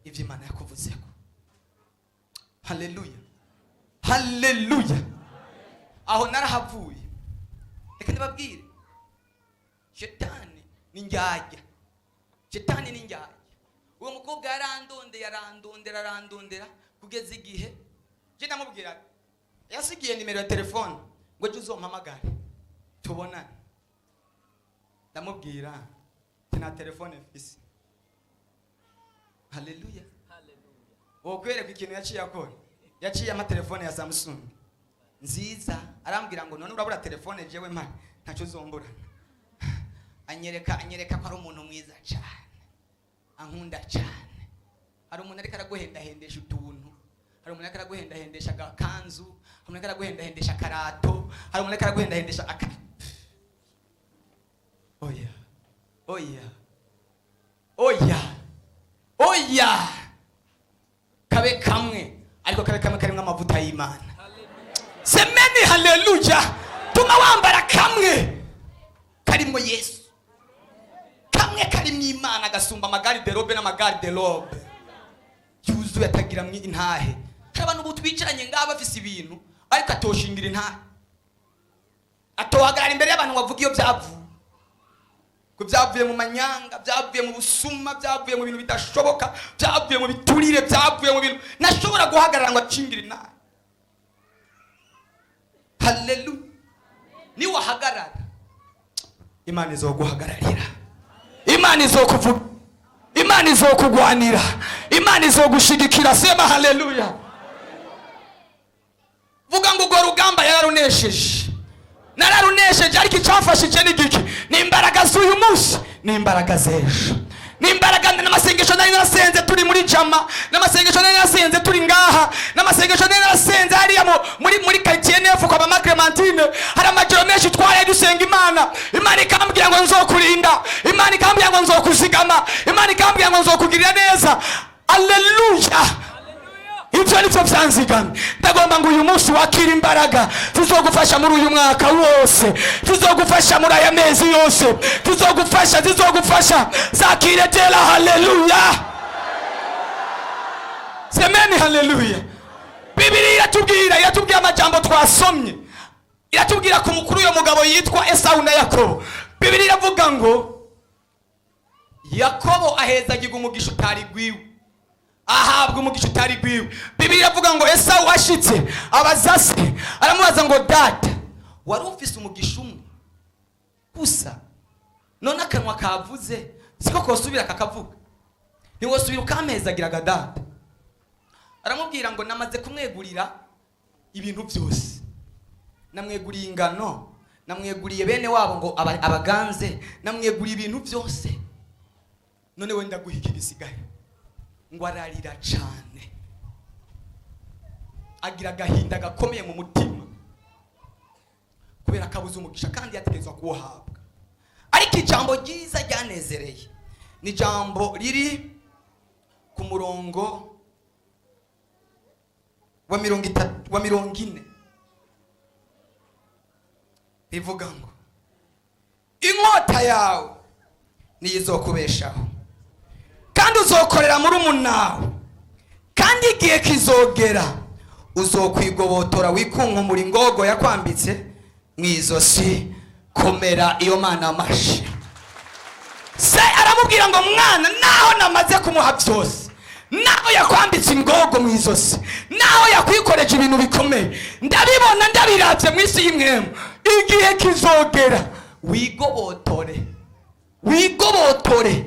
Speaker 1: ibyo Imana yakuvuzeho. Haleluya, haleluya. Aho narahavuye. Reka ndababwire, shetani ni njyajya, shetani ni njyajya. Uwo mukobwa yarandondeye, arandondera, arandondera, kugeza igihe nje ndamubwira. Yasigiye nimero ya telefone ngo jya uzompamagare tubonane. Ndamubwira ati: "Nta telefone mfise." Haleluya. Wokwereka ikintu yaciye akora? Yaciye amatelefone ya Samsung. Nziza. Arambwira ngo none urabura telefone, jewe mpari ntacyo uzomburana. Anyereka ko ari umuntu mwiza cyane, ankunda cyane. Hari umuntu ariko araguhendahendesha utuntu, hari umuntu ariko araguhendahendesha agakanzu, hari umuntu ariko araguhendahendesha akarato, hari umuntu ariko araguhendahendesha aka. Oya, oya, oya, oya! Kabe kamwe, ariko kabe kamwe karimo amavuta y'Imana. Semeni haleluya! Tuma wambara kamwe karimo Yesu, kamwe karimo Imana, gasumba amagarde-robe n'amagarde-robe yuzuye atagiramwo intahe. Hari abantu ubu twicaranye ngaha bafise ibintu, ariko atoshingira intahe, atohagarara imbere y'abantu ngo avuge iyo byavuye, ko byavuye mu manyanga, byavuye mu busuma, byavuye mu bintu bidashoboka, byavuye mu biturire, byavuye mu bintu ntashobora guhagarara ngo acingire intahe. Haleluya! Niwahagarara, Imana izoguhagararira, Imana izokuvuga, Imana izokugwanira, Imana izogushigikira. Sema haleluya! Vuga ngo urwo rugamba yararunesheje, nararunesheje. Ariko icyamfashije ni giki? Ni imbaraga z'uyu munsi, ni imbaraga z'ejo, ni imbaraga n'amasengesho nari narasenze turi muri jama, n'amasengesho nari narasenze turi ngaha, n'amasengesho nari narasenze hariya muri quartier neuf kwa mama Clementine. Hari amajoro menshi twaraye dusenga Imana. Imana ikambwira ngo nzokurinda, Imana ikambwira ngo nzokuzigama, Imana ikambwira ngo nzokugirira neza. Aleluya! Ibyo nibyo byanzigamye. Ndagomba ngo uyu munsi wakire imbaraga zizogufasha muri uyu mwaka wose, zizogufasha muri aya mezi yose, zizogufasha. Zakire tera haleluya! Semeni haleluya! Bibiri iratubwira amajambo twasomye, iratubwira ku mukuru uyo mugabo yitwa Esawu na Yakobo. Bibiri iravuga ngo Yakobo ahezagiga umugisha utari gwiwe, ahabwa umugisha utari gwiwe. Bibiri iravuga ngo Esawu ashitse abaza se, aramubaza ngo: "Data, wari ufise umugisha umwe gusa? None akanwa kavuze siko kosubira kakavuga? Ntiwosubira ukampezagiraga data?" Aramubwira ngo: "Namaze kumwegurira ibintu byose, namweguriye ingano, namweguriye bene wabo ngo abaganze, namweguriye ibintu byose. None wenda guha iki gisigaye?" Ngo ararira cane, agira agahinda gakomeye mu mutima kubera ko abuze umugisha kandi yategerezwa kuwuhabwa. Ariko ijambo ryiza ryanezereye ni ijambo riri ku murongo wa 30, wa 40, rivuga ngo: "Inkota yawe niyo izokubeshaho, kandi uzokorera muri umunawe, kandi igihe kizogera uzokwigobotora wikunkumura ingogo yakwambitse mu izosi." Komera iyo Mana amashi. Se aramubwira ngo: "Mwana, naho namaze kumuha byose, naho yakwambitse ingogo mu izosi, naho yakwikoreje ibintu bikomeye, ndabibona, ndabirabye mu isi y'impwemu, igihe kizogera wigobotore, wigobotore,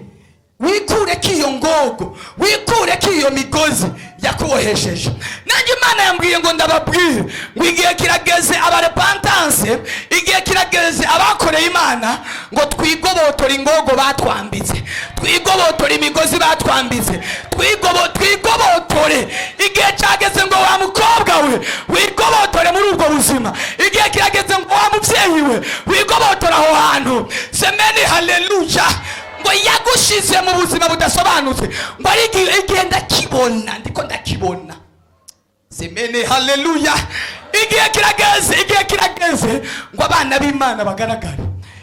Speaker 1: wikureko iyo ngogo, wikureko iyo migozi yakubohesheje." Nanjye Imana yambwiye ngo ndababwire ngo igihe kirageze abarepantanse, igihe kirageze abakoreye Imana ngo twigobotore ingogo batwambitse, twigobotore imigozi batwambitse, twigobotore. Igihe cyageze ngo wa mukobwa we wigobotore muri ubwo buzima. Igihe kirageze ngo wa mubyeyi we wigobotore aho hantu. Semeni haleluya! Ngo yagushize mu buzima budasobanutse, ngo ari igihe ndakibona, ndiko ndakibona. Semene haleluya! Igihe kirageze, igihe kirageze ngo abana b'Imana bagaragare.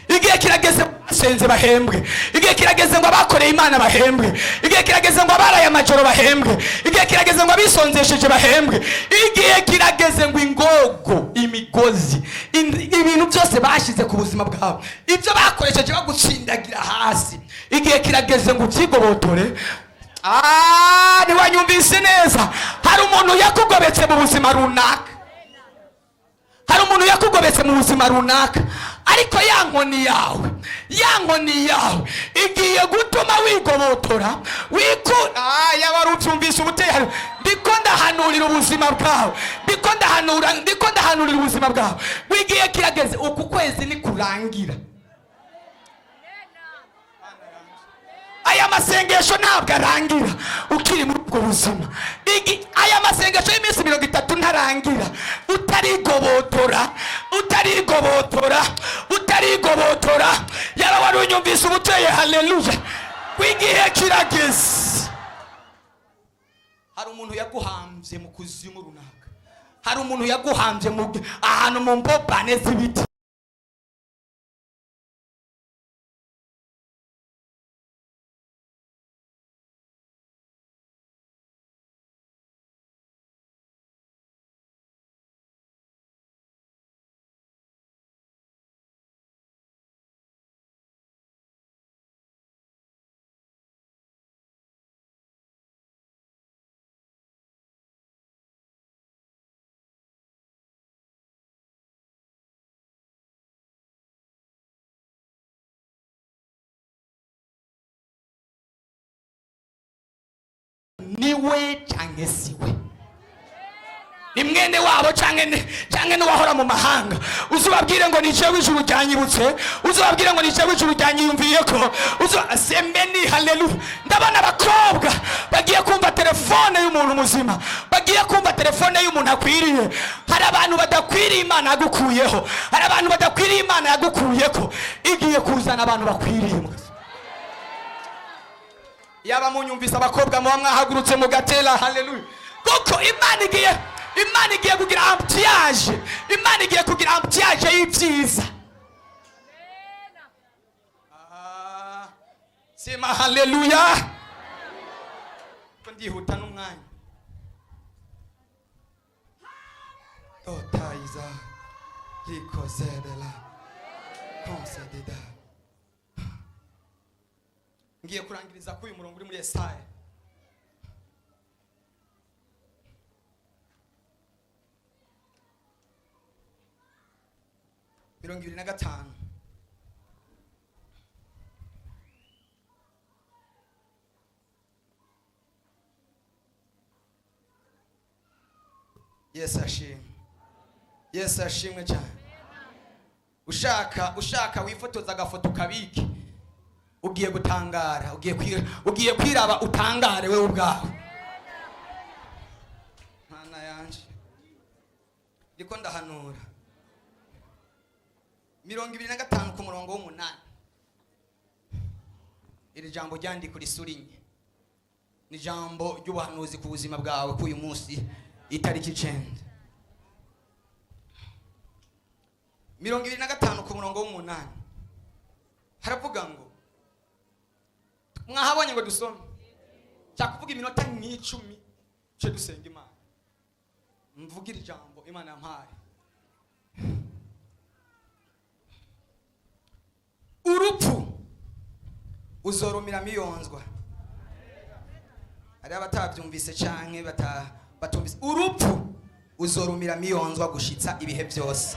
Speaker 1: Igihe kirageze basenze bahembwe. Igihe kirageze ngo abakoreye Imana bahembwe. Igihe kirageze ngo abaraye amajoro bahembwe. Igihe kirageze ngo abisonzesheje bahembwe. Igihe kirageze ngo ingogo, imigozi, ibintu byose bashyize ku buzima bwawe, ibyo bakoresheje bagutsindagira hasi, igihe kirageze ngo ubyigobotore. Ntiwanyumvise neza. Hari umuntu yakugobetse mu buzima runaka, hari umuntu yakugobetse mu buzima runaka, ariko ya nkoni yawe, ya nkoni yawe igiye gutuma wigobotora yaba wari ubyumvise ubuteye. Ndiko ndahanurira ubuzima bwawe, ndiko Ndiko ndahanura, ndiko ndahanurira ubuzima bwawe. Wigiye kirageze, uku kwezi nikurangira, aya masengesho ntabwo arangira ukiri muri ubwo buzima. Aya masengesho y'iminsi 30 ntarangira utarigobotora, utarigobotora, utarigobotora. Yaba wari unyumvise ubuteye, haleluya. W'igihe kirageze. Hari umuntu yaguhambye mu kuzimu runaka, hari umuntu yaguhambye mu ahantu mu mbobane z'ibiti. Niwe canke siwe, ni mwene wabo canke n'uwahora mu mahanga. Uzubabwire ngo ni jewe ijuru ryanyibutse, uzubabwire ngo ni jewe ijuru ryanyiyumviyeko. Sembeni, haleluya. Ndabona abakobwa bagiye kumva telefone y'umuntu muzima, bagiye kumva telefone y'umuntu akwiriye. Hari abantu badakwiriye Imana yagukuyeho, hari abantu badakwiriye Imana yagukuyeko, igiye kuzana abantu bakwiriye. Yaba munyumvise abakobwa muba mwahagurutse mugatera haleluya, kuko Imana igiye kugira embouteillage, Imana igiye kugira embouteillage y'ibyiza. Sema haleluya. Ko ndihuta n'umwanya. Totaiza likozedela konsedida. Ngiye kurangiriza kuri uyu murongo uri muri Yesaya. 25. Yesu ashimwe. Yesu ashimwe cyane. Ushaka wifotoza agafoto kabike, ugiye gutangara, ugiye kwiraba utangare wewe ubwawe. Mana yanje, ndiko ndahanura. 25 ku murongo w'umunani. Iri jambo ryandika risurinye, ni jambo ry'ubuhanuzi ku buzima bwawe k'uyu munsi itariki 9. 25 ku murongo w'umunani haravuga ngo, mwahabonye ngo dusome, cyakuvuga iminota nk'icumi cyo dusenga Imana, mvugira ijambo Imana yampaye. Urupfu uzorumira miyonzwa. Hari abatabyumvise canke batumvise. Urupfu uzorumira miyonzwa gushitsa ibihe byose,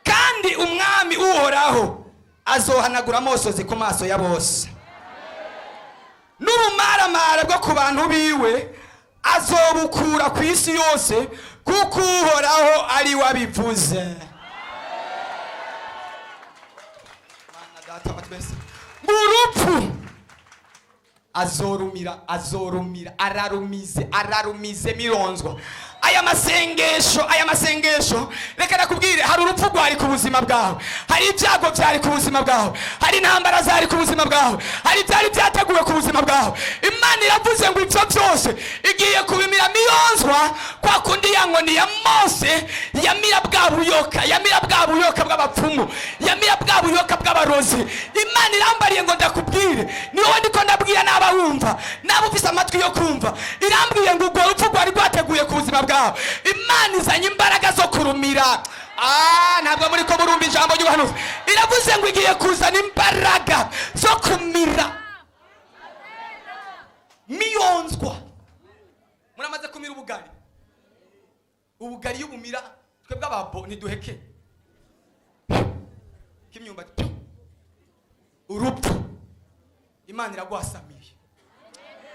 Speaker 1: kandi umwami uhoraho azohanagura amosozi ku maso ya bose, n'ubumaramara bwo ku bantu biwe azobukura ku isi yose, kuko uhoraho ari we abivuze. Mana data wa twese, urupfu azorumira, azorumira, ararumize, ararumize mironzwa. Aya masengesho, aya masengesho, reka nakubwire, hari urupfu rwari ku buzima bwawe, hari ibyago byari ku buzima bwawe, hari intambara zari ku buzima bwawe, hari ibyari byateguwe ku buzima bwawe. Imana iravuze ngo ibyo byose igiye kubimira miyonzwa, kwa kundi ya nkoni ya Mose yamira bwa buyoka, yamira bwa buyoka bw'abapfumu, yamira bwa buyoka bw'abarozi. Imana irambariye ngo ndakubwire, ni wowe ndiko ndabwira n'abawumva, n'abo ufise amatwi yo kumva. Irambwiye ngo urwo rupfu rwari rwateguye ku buzima bwawe, Imana izanye imbaraga zo kurumira. Ntabwo muri ko murumva ijambo ry'ubuhanuzi. Iravuze ngo igiye kuzana imbaraga zo kumira miyonzwa. Muramaze kumira ubugari, ubugari iyo bumira twebwe ababo ntiduheke k'imyumbati. Urupfu Imana iragwasamiye.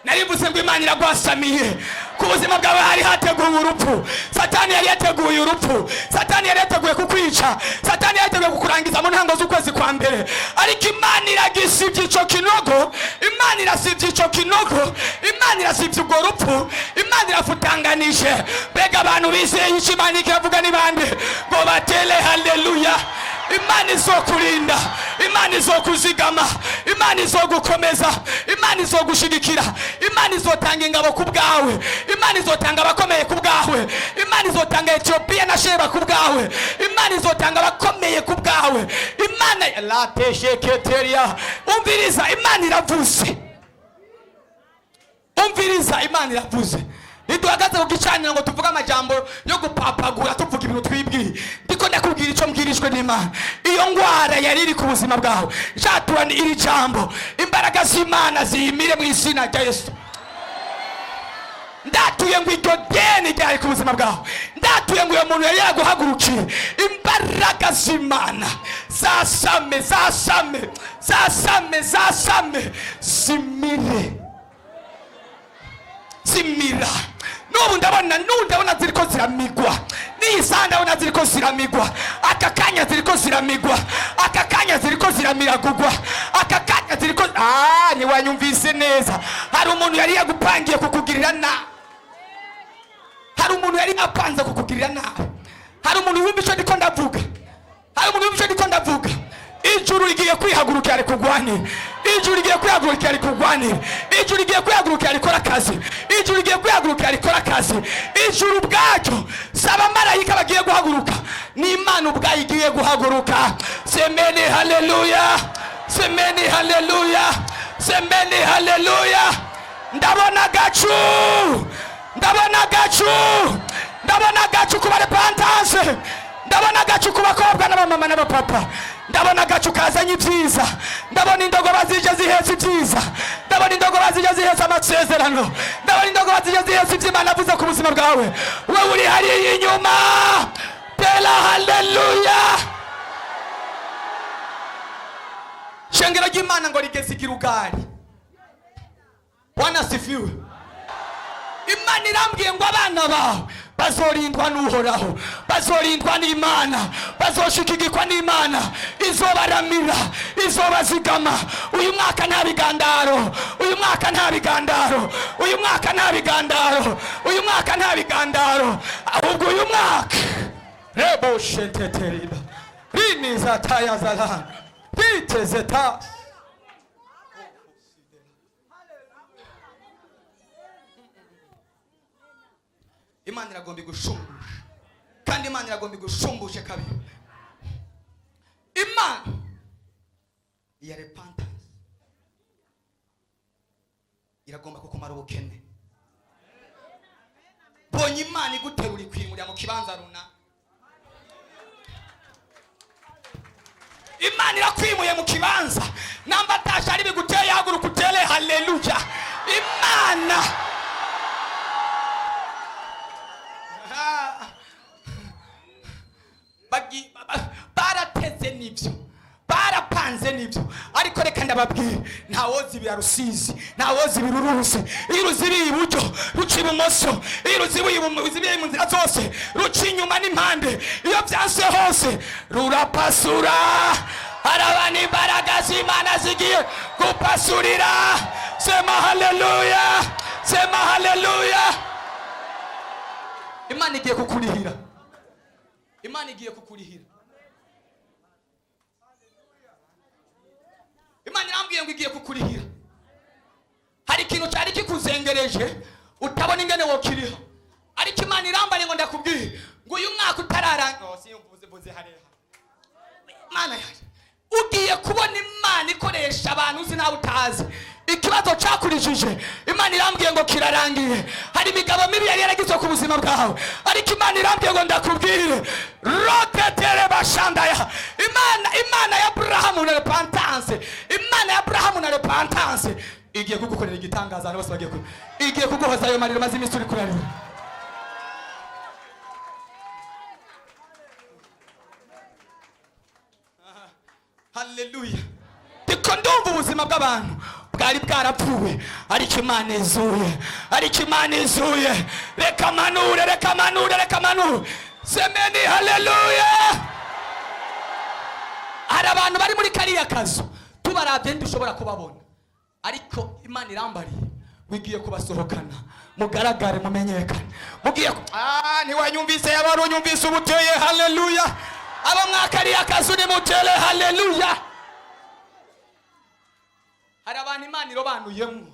Speaker 1: Narivuze ngo Imana iragwasamiye. Ku buzima bwawe hari hateguwe urupfu. Satani yari yateguye urupfu, Satani yari yateguye kukwica, Satani yari yateguye kukurangiza mu ntango z'ukwezi kwa mbere, ariko Imana iragisibye ico kinogo. Imana irasibye ico kinogo, Imana irasibye urwo rupfu, Imana irafutanganije. Mbega abantu bizeye ico Imana iravuga ni bande ngo batere haleluya? Imana izokurinda, Imana izokuzigama, Imana izogukomeza, Imana izogushigikira, Imana izotanga ingabo ku bwawe, Imana izotanga abakomeye ku bwawe, Imana izotanga Etiyopiya na Sheba ku bwawe, Imana izotanga abakomeye ku bwawe. Imana latesheketeria. Umviriza, Imana iravuze. Umviriza, Imana iravuze. Ntiduhagaze ku gicaniro ngo tuvuge amajambo yo gupapagura, tuvuga ibintu twibwiye. Ndiko ndakubwira icyo mbwirijwe n'Imana. Iyo ngwara yari iri ku buzima bwawe, jaturana iri jambo, imbaraga z'Imana ziyimire mu izina rya Yesu. Ndatuye ngo iryo deni ryari ku buzima bwawe, ndatuye ngo uyo muntu yari yaguhagurukiye, imbaraga z'Imana zasame, zasame, zasame, zasame, zimire, zimira. N'ubu ndabona, n'ubu ndabona ziriko ziramigwa n'iyi saha, ndabona ziriko ziramigwa aka kanya, ziriko ziramigwa aka kanya, ziriko ziramiragugwa aka kanya, ziriko. Ah, ntiwanyumvise neza. Hari umuntu yari yagupangiye kukugirira nabi, hari umuntu yari yapanze kukugirira nabi. Hari umuntu wumva icyo ndiko ndavuga? Hari umuntu wumva icyo ndiko ndavuga? Ijuru rigiye kwihagurukira rikugwanira, ijuru rigiye kwihagurukira rikugwanira, ijuru rigiye kwihagurukira rikora akazi, ijuru rigiye kwihagurukira rikora akazi. Ijuru ubwaryo, si abamarayika bagiye guhaguruka, ni Imana ubwayo igiye guhaguruka. Semeni haleluya, semeni haleluya, semeni haleluya. Ndabona agacu, ndabona agacu, ndabona agacu ku barepentance, ndabona agacu ku bakobwa n'abamama n'abapapa, ndabona agacu kazanye ibyiza. Ndabona indogoba zije zihetse ibyiza, ndabona indogoba zije zihetse amasezerano, ndabona indogoba zije zihetse ibyo Imana avuze ku buzima bwawe. Wowe uri hariya inyuma, tera haleluya. Shengero ry'Imana ngo rigeze igirugari. Bwana asifiwe. Imana irambwiye ngo abana bawe bazorindwa n'Uhoraho, bazorindwa n'Imana, bazoshikigikwa n'Imana, izobaramira, izobazigama. Uyu mwaka nta bigandaro, uyu mwaka nta bigandaro, uyu mwaka nta bigandaro, uyu mwaka nta bigandaro, ahubwo uyu mwaka rebo shenteteriba rinizatayazalana riteze ta. Imana iragomba igushumbusha, kandi Imana iragomba igushumbushe kabiri. Imana ya repentance iragomba kukumara ubukene. Bonye Imana iguterura ikwimurira mu kibanza runaka. Imana irakwimuye mu kibanza, namba atasha ari biguteye, haguruka utere haleluya. Imana barateze n'ibyo, barapanze n'ibyo, ariko reka ndababwire, ntawozibira Rusizi, ntawozibira uruzi. Iyo ruzibiye iburyo ruca ibumoso, iyo ruzibiye mu nzira zose ruca inyuma n'impande, iyo byanse hose rurapasura. Harabana imbaraga z'Imana zigiye gupasurira. Sema haleluya, sema haleluya. Imana igiye kukurihira, Imana igiye kukurihira. Imana irambwiye ngo igiye kukurihira. Hari ikintu cyari kikuzengereje utabona ingene wokiriha, ariko Imana irambariye ngo ndakubwiye ngo uyu mwaka utararangira, oh, simvuze mvuze hariya, Imana yaje, ugiye kubona Imana ikoresha abantu uzi nawe utazi. Ikibazo cyakurijije, Imana irambwiye ngo kirarangiye. Hari imigabo mibi yari yaragizwe ku buzima bwawe, ariko Imana irambwiye ngo ndakubwire rotetere bashandaya. Imana ya Aburahamu na repentance, Imana ya Aburahamu na repentance igiye kugukorera igitangaza. Abantu bose bagiye igiye kuguhoza ayo mariro maze iminsi uri kurarira. Haleluya. Ndiko ndumva ubuzima bw'abantu Bwari bwarapfuye, ariko Imana izuye, ariko Imana izuye. Reka manure, reka manure, reka manure. Semeni haleluya. Hari abantu bari muri kariya kazu, tubarabye ntidushobora kubabona, ariko Imana irambariye wigiye kubasohokana, mugaragare, mumenyekane. Mugiye ntiwanyumvise? Yaba wari unyumvise ubuteye haleluya. Abo mwakariya kazu nimutere haleluya. Hari abantu Imana irobanuyemo.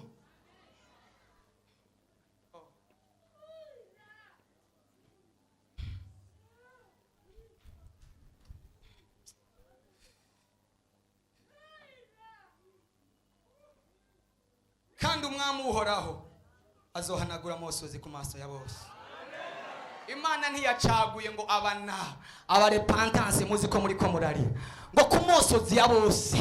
Speaker 1: Kandi umwami Uhoraho azohanagura amosozi ku maso ya bose. Imana ntiyacaguye ngo aba na aba repentance, muzi ko muri ko murarira ngo ku mosozi ya bose.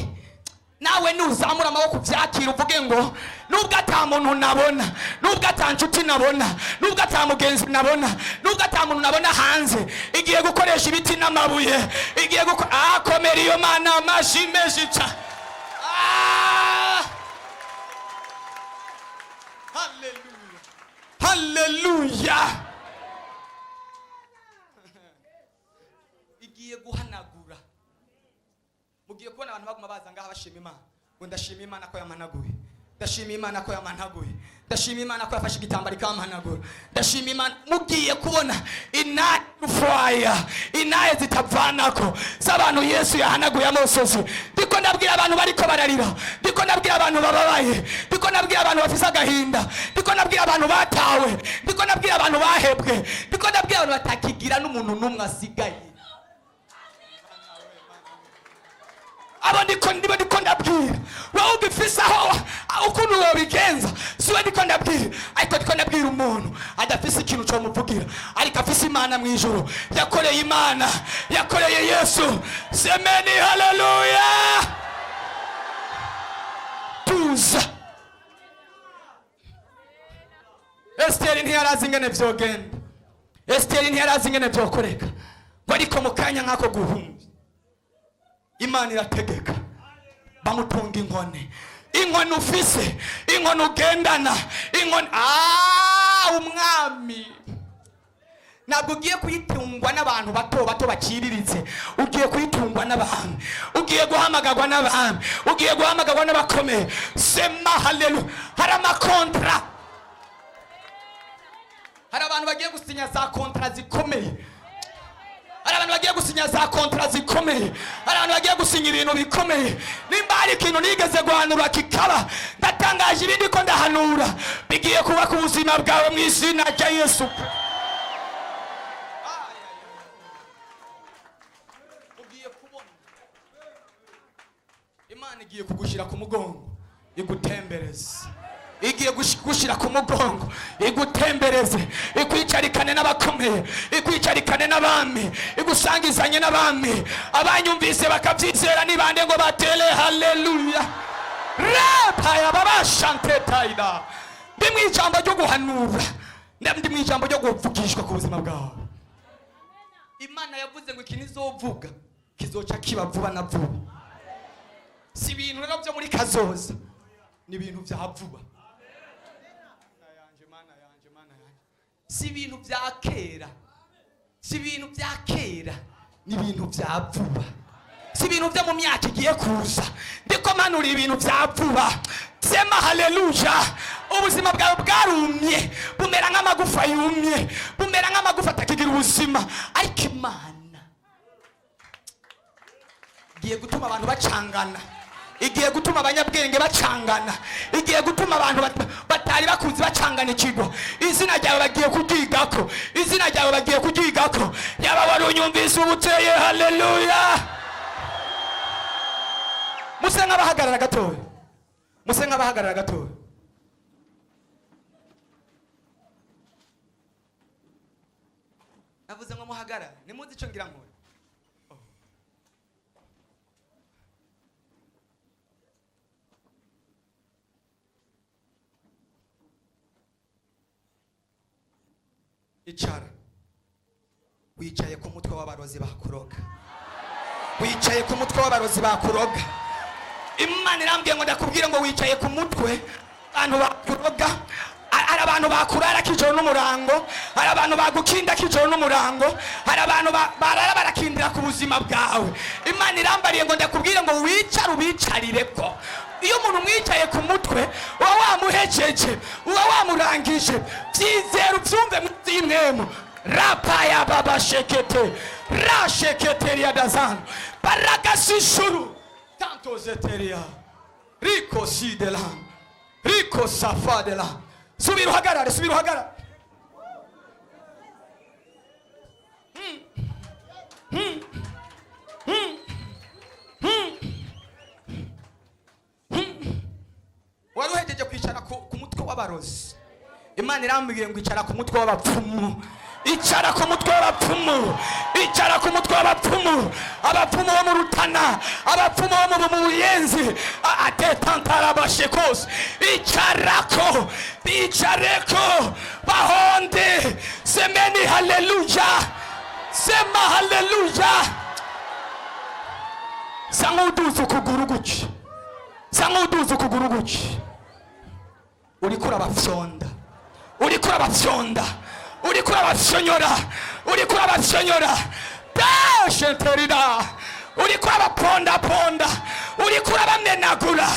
Speaker 1: Nawe nuzamura amaboko ubyakira, uvuge ngo nubwo ata muntu nabona, nubwo ata nshuti nabona, nubwo ata mugenzi nabona, nubwo ata muntu nabona hanze, igiye gukoresha ibiti n'amabuye, igiye gukora. Akomera iyo Mana amashi menshi cyane. Haleluya, haleluya! Igiye guhanagura. Mugiye kubona abantu baguma baza ngaha bashima Imana ngo ndashima Imana ko yamanaguye, ndashima Imana ko yamanaguye, ndashima Imana ko yafashe igitambaro ikampanagura, ndashima Imana. Mugiye kubona inaye rufaya, inaye zitavanako z'abantu Yesu yahanaguye amosozi. Ndiko ndabwira abantu bariko bararira, ndiko ndabwira abantu bababaye, ndiko ndabwira abantu bafise agahinda, ndiko ndabwira abantu batawe, ndiko ndabwira abantu bahebwe, ndiko ndabwira abantu batakigira n'umuntu n'umwe asigaye. Abo ndiko, ndibo ndiko ndabwira. Wowe ugifise aho ukuntu wobigenza, siwe ndiko ndabwira, ariko ndiko ndabwira umuntu adafise ikintu comuvugira, ariko afise Imana mu ijuru, yakoreye Imana, yakoreye Yesu. Semeni haleluya. Tuza. Esiteri ntiyarazi ingene vyogenda, Esiteri ntiyarazi ingene vyokoreka ngo, ariko mu kanya nk'ako guhumbi Imana irategeka, bamutunga inkoni. Inkoni ufise, inkoni ugendana, inkoni umwami, ntabwo ugiye kuyitungwa n'abantu bato bato baciriritse, ugiye kuyitungwa n'abami, ugiye guhamagarwa n'abami, ugiye guhamagarwa n'abakomeye. Sema haleluya. Hari amakontra, hari abantu bagiye gusinya za kontra zikomeye, hari abantu bagiye gusinya za kontra zikomeye, hari abantu bagiye gusinya ibintu bikomeye. Nimba hari ikintu nigeze guhanura kikaba, ndatangaje ibindi ko ndahanura bigiye kuba ku buzima bwawe mu izina rya Yesu. Ugiye kubona Imana igiye kugushyira ku mugongo igutembereze, igiye gushyira ku mugongo igutembereze, ikwicarikane n'abakomeye, ikwicarikane n'abami, igusangizanye n'abami. Abanyumvise bakabyizera ni bande ngo batere haleluya? Repaya babashantetaida. Ndi mu ijambo ryo guhanura, ndi mu ijambo ryo kuvugishwa ku buzima bwawe. Imana yavuze ngo iki nizovuga kizoca kiba vuba na vuba. Si ibintu rero byo muri kazoza, ni ibintu bya vuba. Mana yanje, Mana yanje, Mana yanje. Si ibintu bya kera, si ibintu bya kera, ni ibintu bya vuba. Si ibintu byo mu myaka igiye kuza, ndiko manura ibintu bya vuba. Sema haleluya. Ubuzima bwawe bwarumye, bumera nk'amagufa yumye, bumera nk'amagufa atakigira ubuzima, ariko Imana igiye gutuma abantu bacangana, igiye gutuma abanyabwenge bacangana, igiye gutuma abantu batari bakuzi bacangana ikigo. Izina ryawe bagiye kuryigako, izina ryawe bagiye kuryigako. Yaba wari unyumvise ubuteye haleluya. Muse nk'abahagarara gatoya, muse nk'abahagarara gatoya. Navuze ngo muhagarare, nimuzi ico ngira nkore. Icara. Wicaye ku mutwe w'abarozi bakuroga, wicaye ku mutwe w'abarozi bakuroga. Imana irambwiye ngo ndakubwire ngo wicaye ku mutwe abantu bakuroga. Hari abantu bakurara kijoro n'umurango, hari abantu bagukinda kijoro n'umurango, hari abantu barara barakindira ku buzima bwawe. Imana irambariye ngo ndakubwire ngo wicare ubicarire ko iyo umuntu umwicaye ku mutwe uba wamuhejeje, uba wamurangije. Byizere, ubyumve mwemu rapaya baba shekete rasheketeria dazano baragasishuru tantozeteria riko sidela riko safadela. Subira uhagarare, subira uhagarare. Wari uhejeje kwicara ku mutwe w'abarozi. Imana irambwiye ngo icara ku mutwe w'abapfumu, icara ku mutwe w'abapfumu, icara ku mutwe w'abapfumu. Abapfumu bo mu Rutana, abapfumu bo mu Buyenzi, atetantarabashekose, icarako, bicareko bahonde. Semeni haleluya, sema haleluya. Sa nk'uduza ukuguru gutya, sa nk'uduza ukuguru gutya. Uriko urabafyonda, uriko urabafyonda, uriko urabafyonyora, uriko urabafyonyora dashenterida, uriko urabapondaponda, uriko urabamenagura,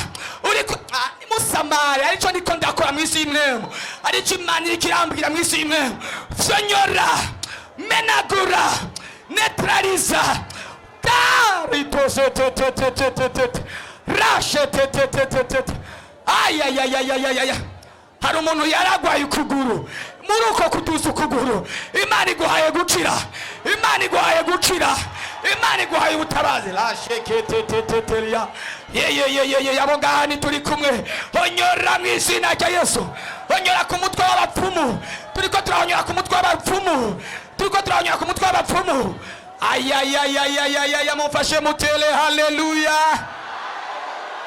Speaker 1: uriko. Ah, musamari aricyo ndiko ndakora mu isi y'imwemu, aricyo Imana iriko irambwira mu isi y'imwemu: fyonyora, menagura, netraliza daritosetetetetetete rashetetetetetete ayayayayayaya. Hari umuntu yaragwaye ukuguru. Muri uko kuduza ukuguru, Imana iguhaye gukira, Imana iguhaye gukira, Imana iguhaye ubutabazi. Rasheketeteteteria yeyeyeyeye. Abo ngaha turi kumwe, honyora mu izina rya Yesu. Honyora ku mutwe w'abapfumu. Turiko turahonyora ku mutwe w'abapfumu, turiko turahonyora ku mutwe w'abapfumu. Ayayayayayaya, mumfashe mutele haleluya.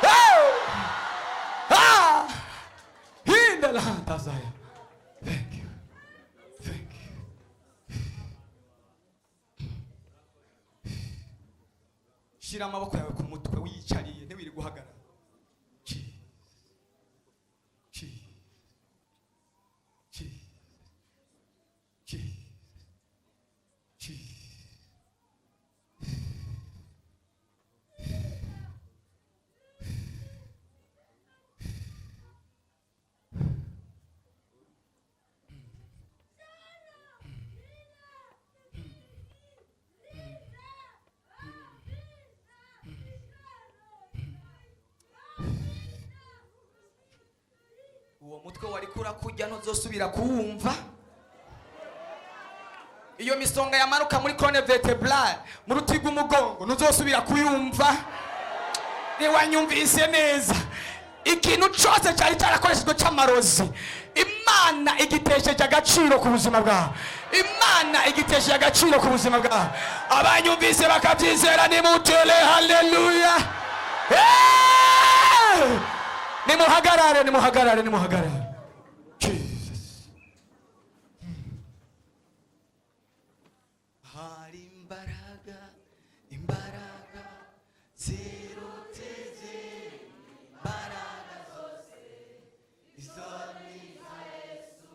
Speaker 1: Hey! Ah! Hindala tazaya. Thank you. Thank you. Shira amaboko yawe ku mutwe wiyicariye, ntiwiri guhagarara. Jesus. Jesus. Jesus. Jesus. Jesus. Uwo mutwe wari kurakujya ntuzosubira kuwumva. Iyo misonga yamanuka muri colonne vertébrale, mu ruti rw'umugongo, ntuzosubira kuyumva. Ntiwanyumvise neza. Ikintu cyose cyari cyarakoreshejwe cy'amarozi, Imana igitesheje agaciro ku buzima bwawe. Imana igitesheje agaciro ku buzima bwawe. Abanyumvise bakabyizera, nimutele haleluya. Hey! Nimuhagarare, nimuhagarare, nimuhagarare. Jesus. Hari imbaraga, imbaraga ziruteze imbaraga zose, izo ni iza Yesu.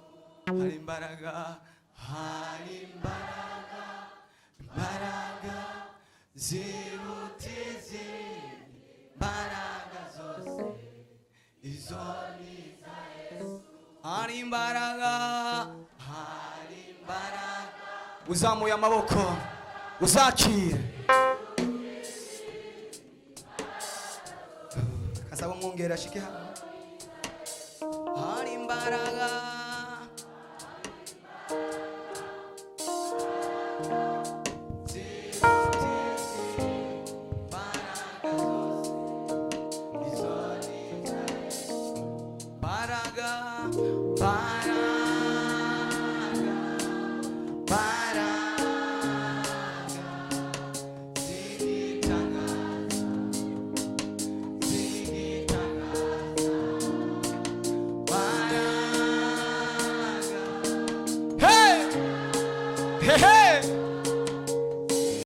Speaker 1: Hari imbaraga, hari imbaraga, imbaraga ziruteze imbaraga zose, izo ni iza Yesu. Hari imbaraga, hari imbaraga. Uzamuye amaboko uzakira. Kasaba umwungere ashike hano. Hari imbaraga. Ziruteze imbaraga zose, izo ni iza Yesu. Mbaraga, mbaraga, mbaraga z'igitangaza, z'igitangaza, mbaraga. Hey! Hey, hey!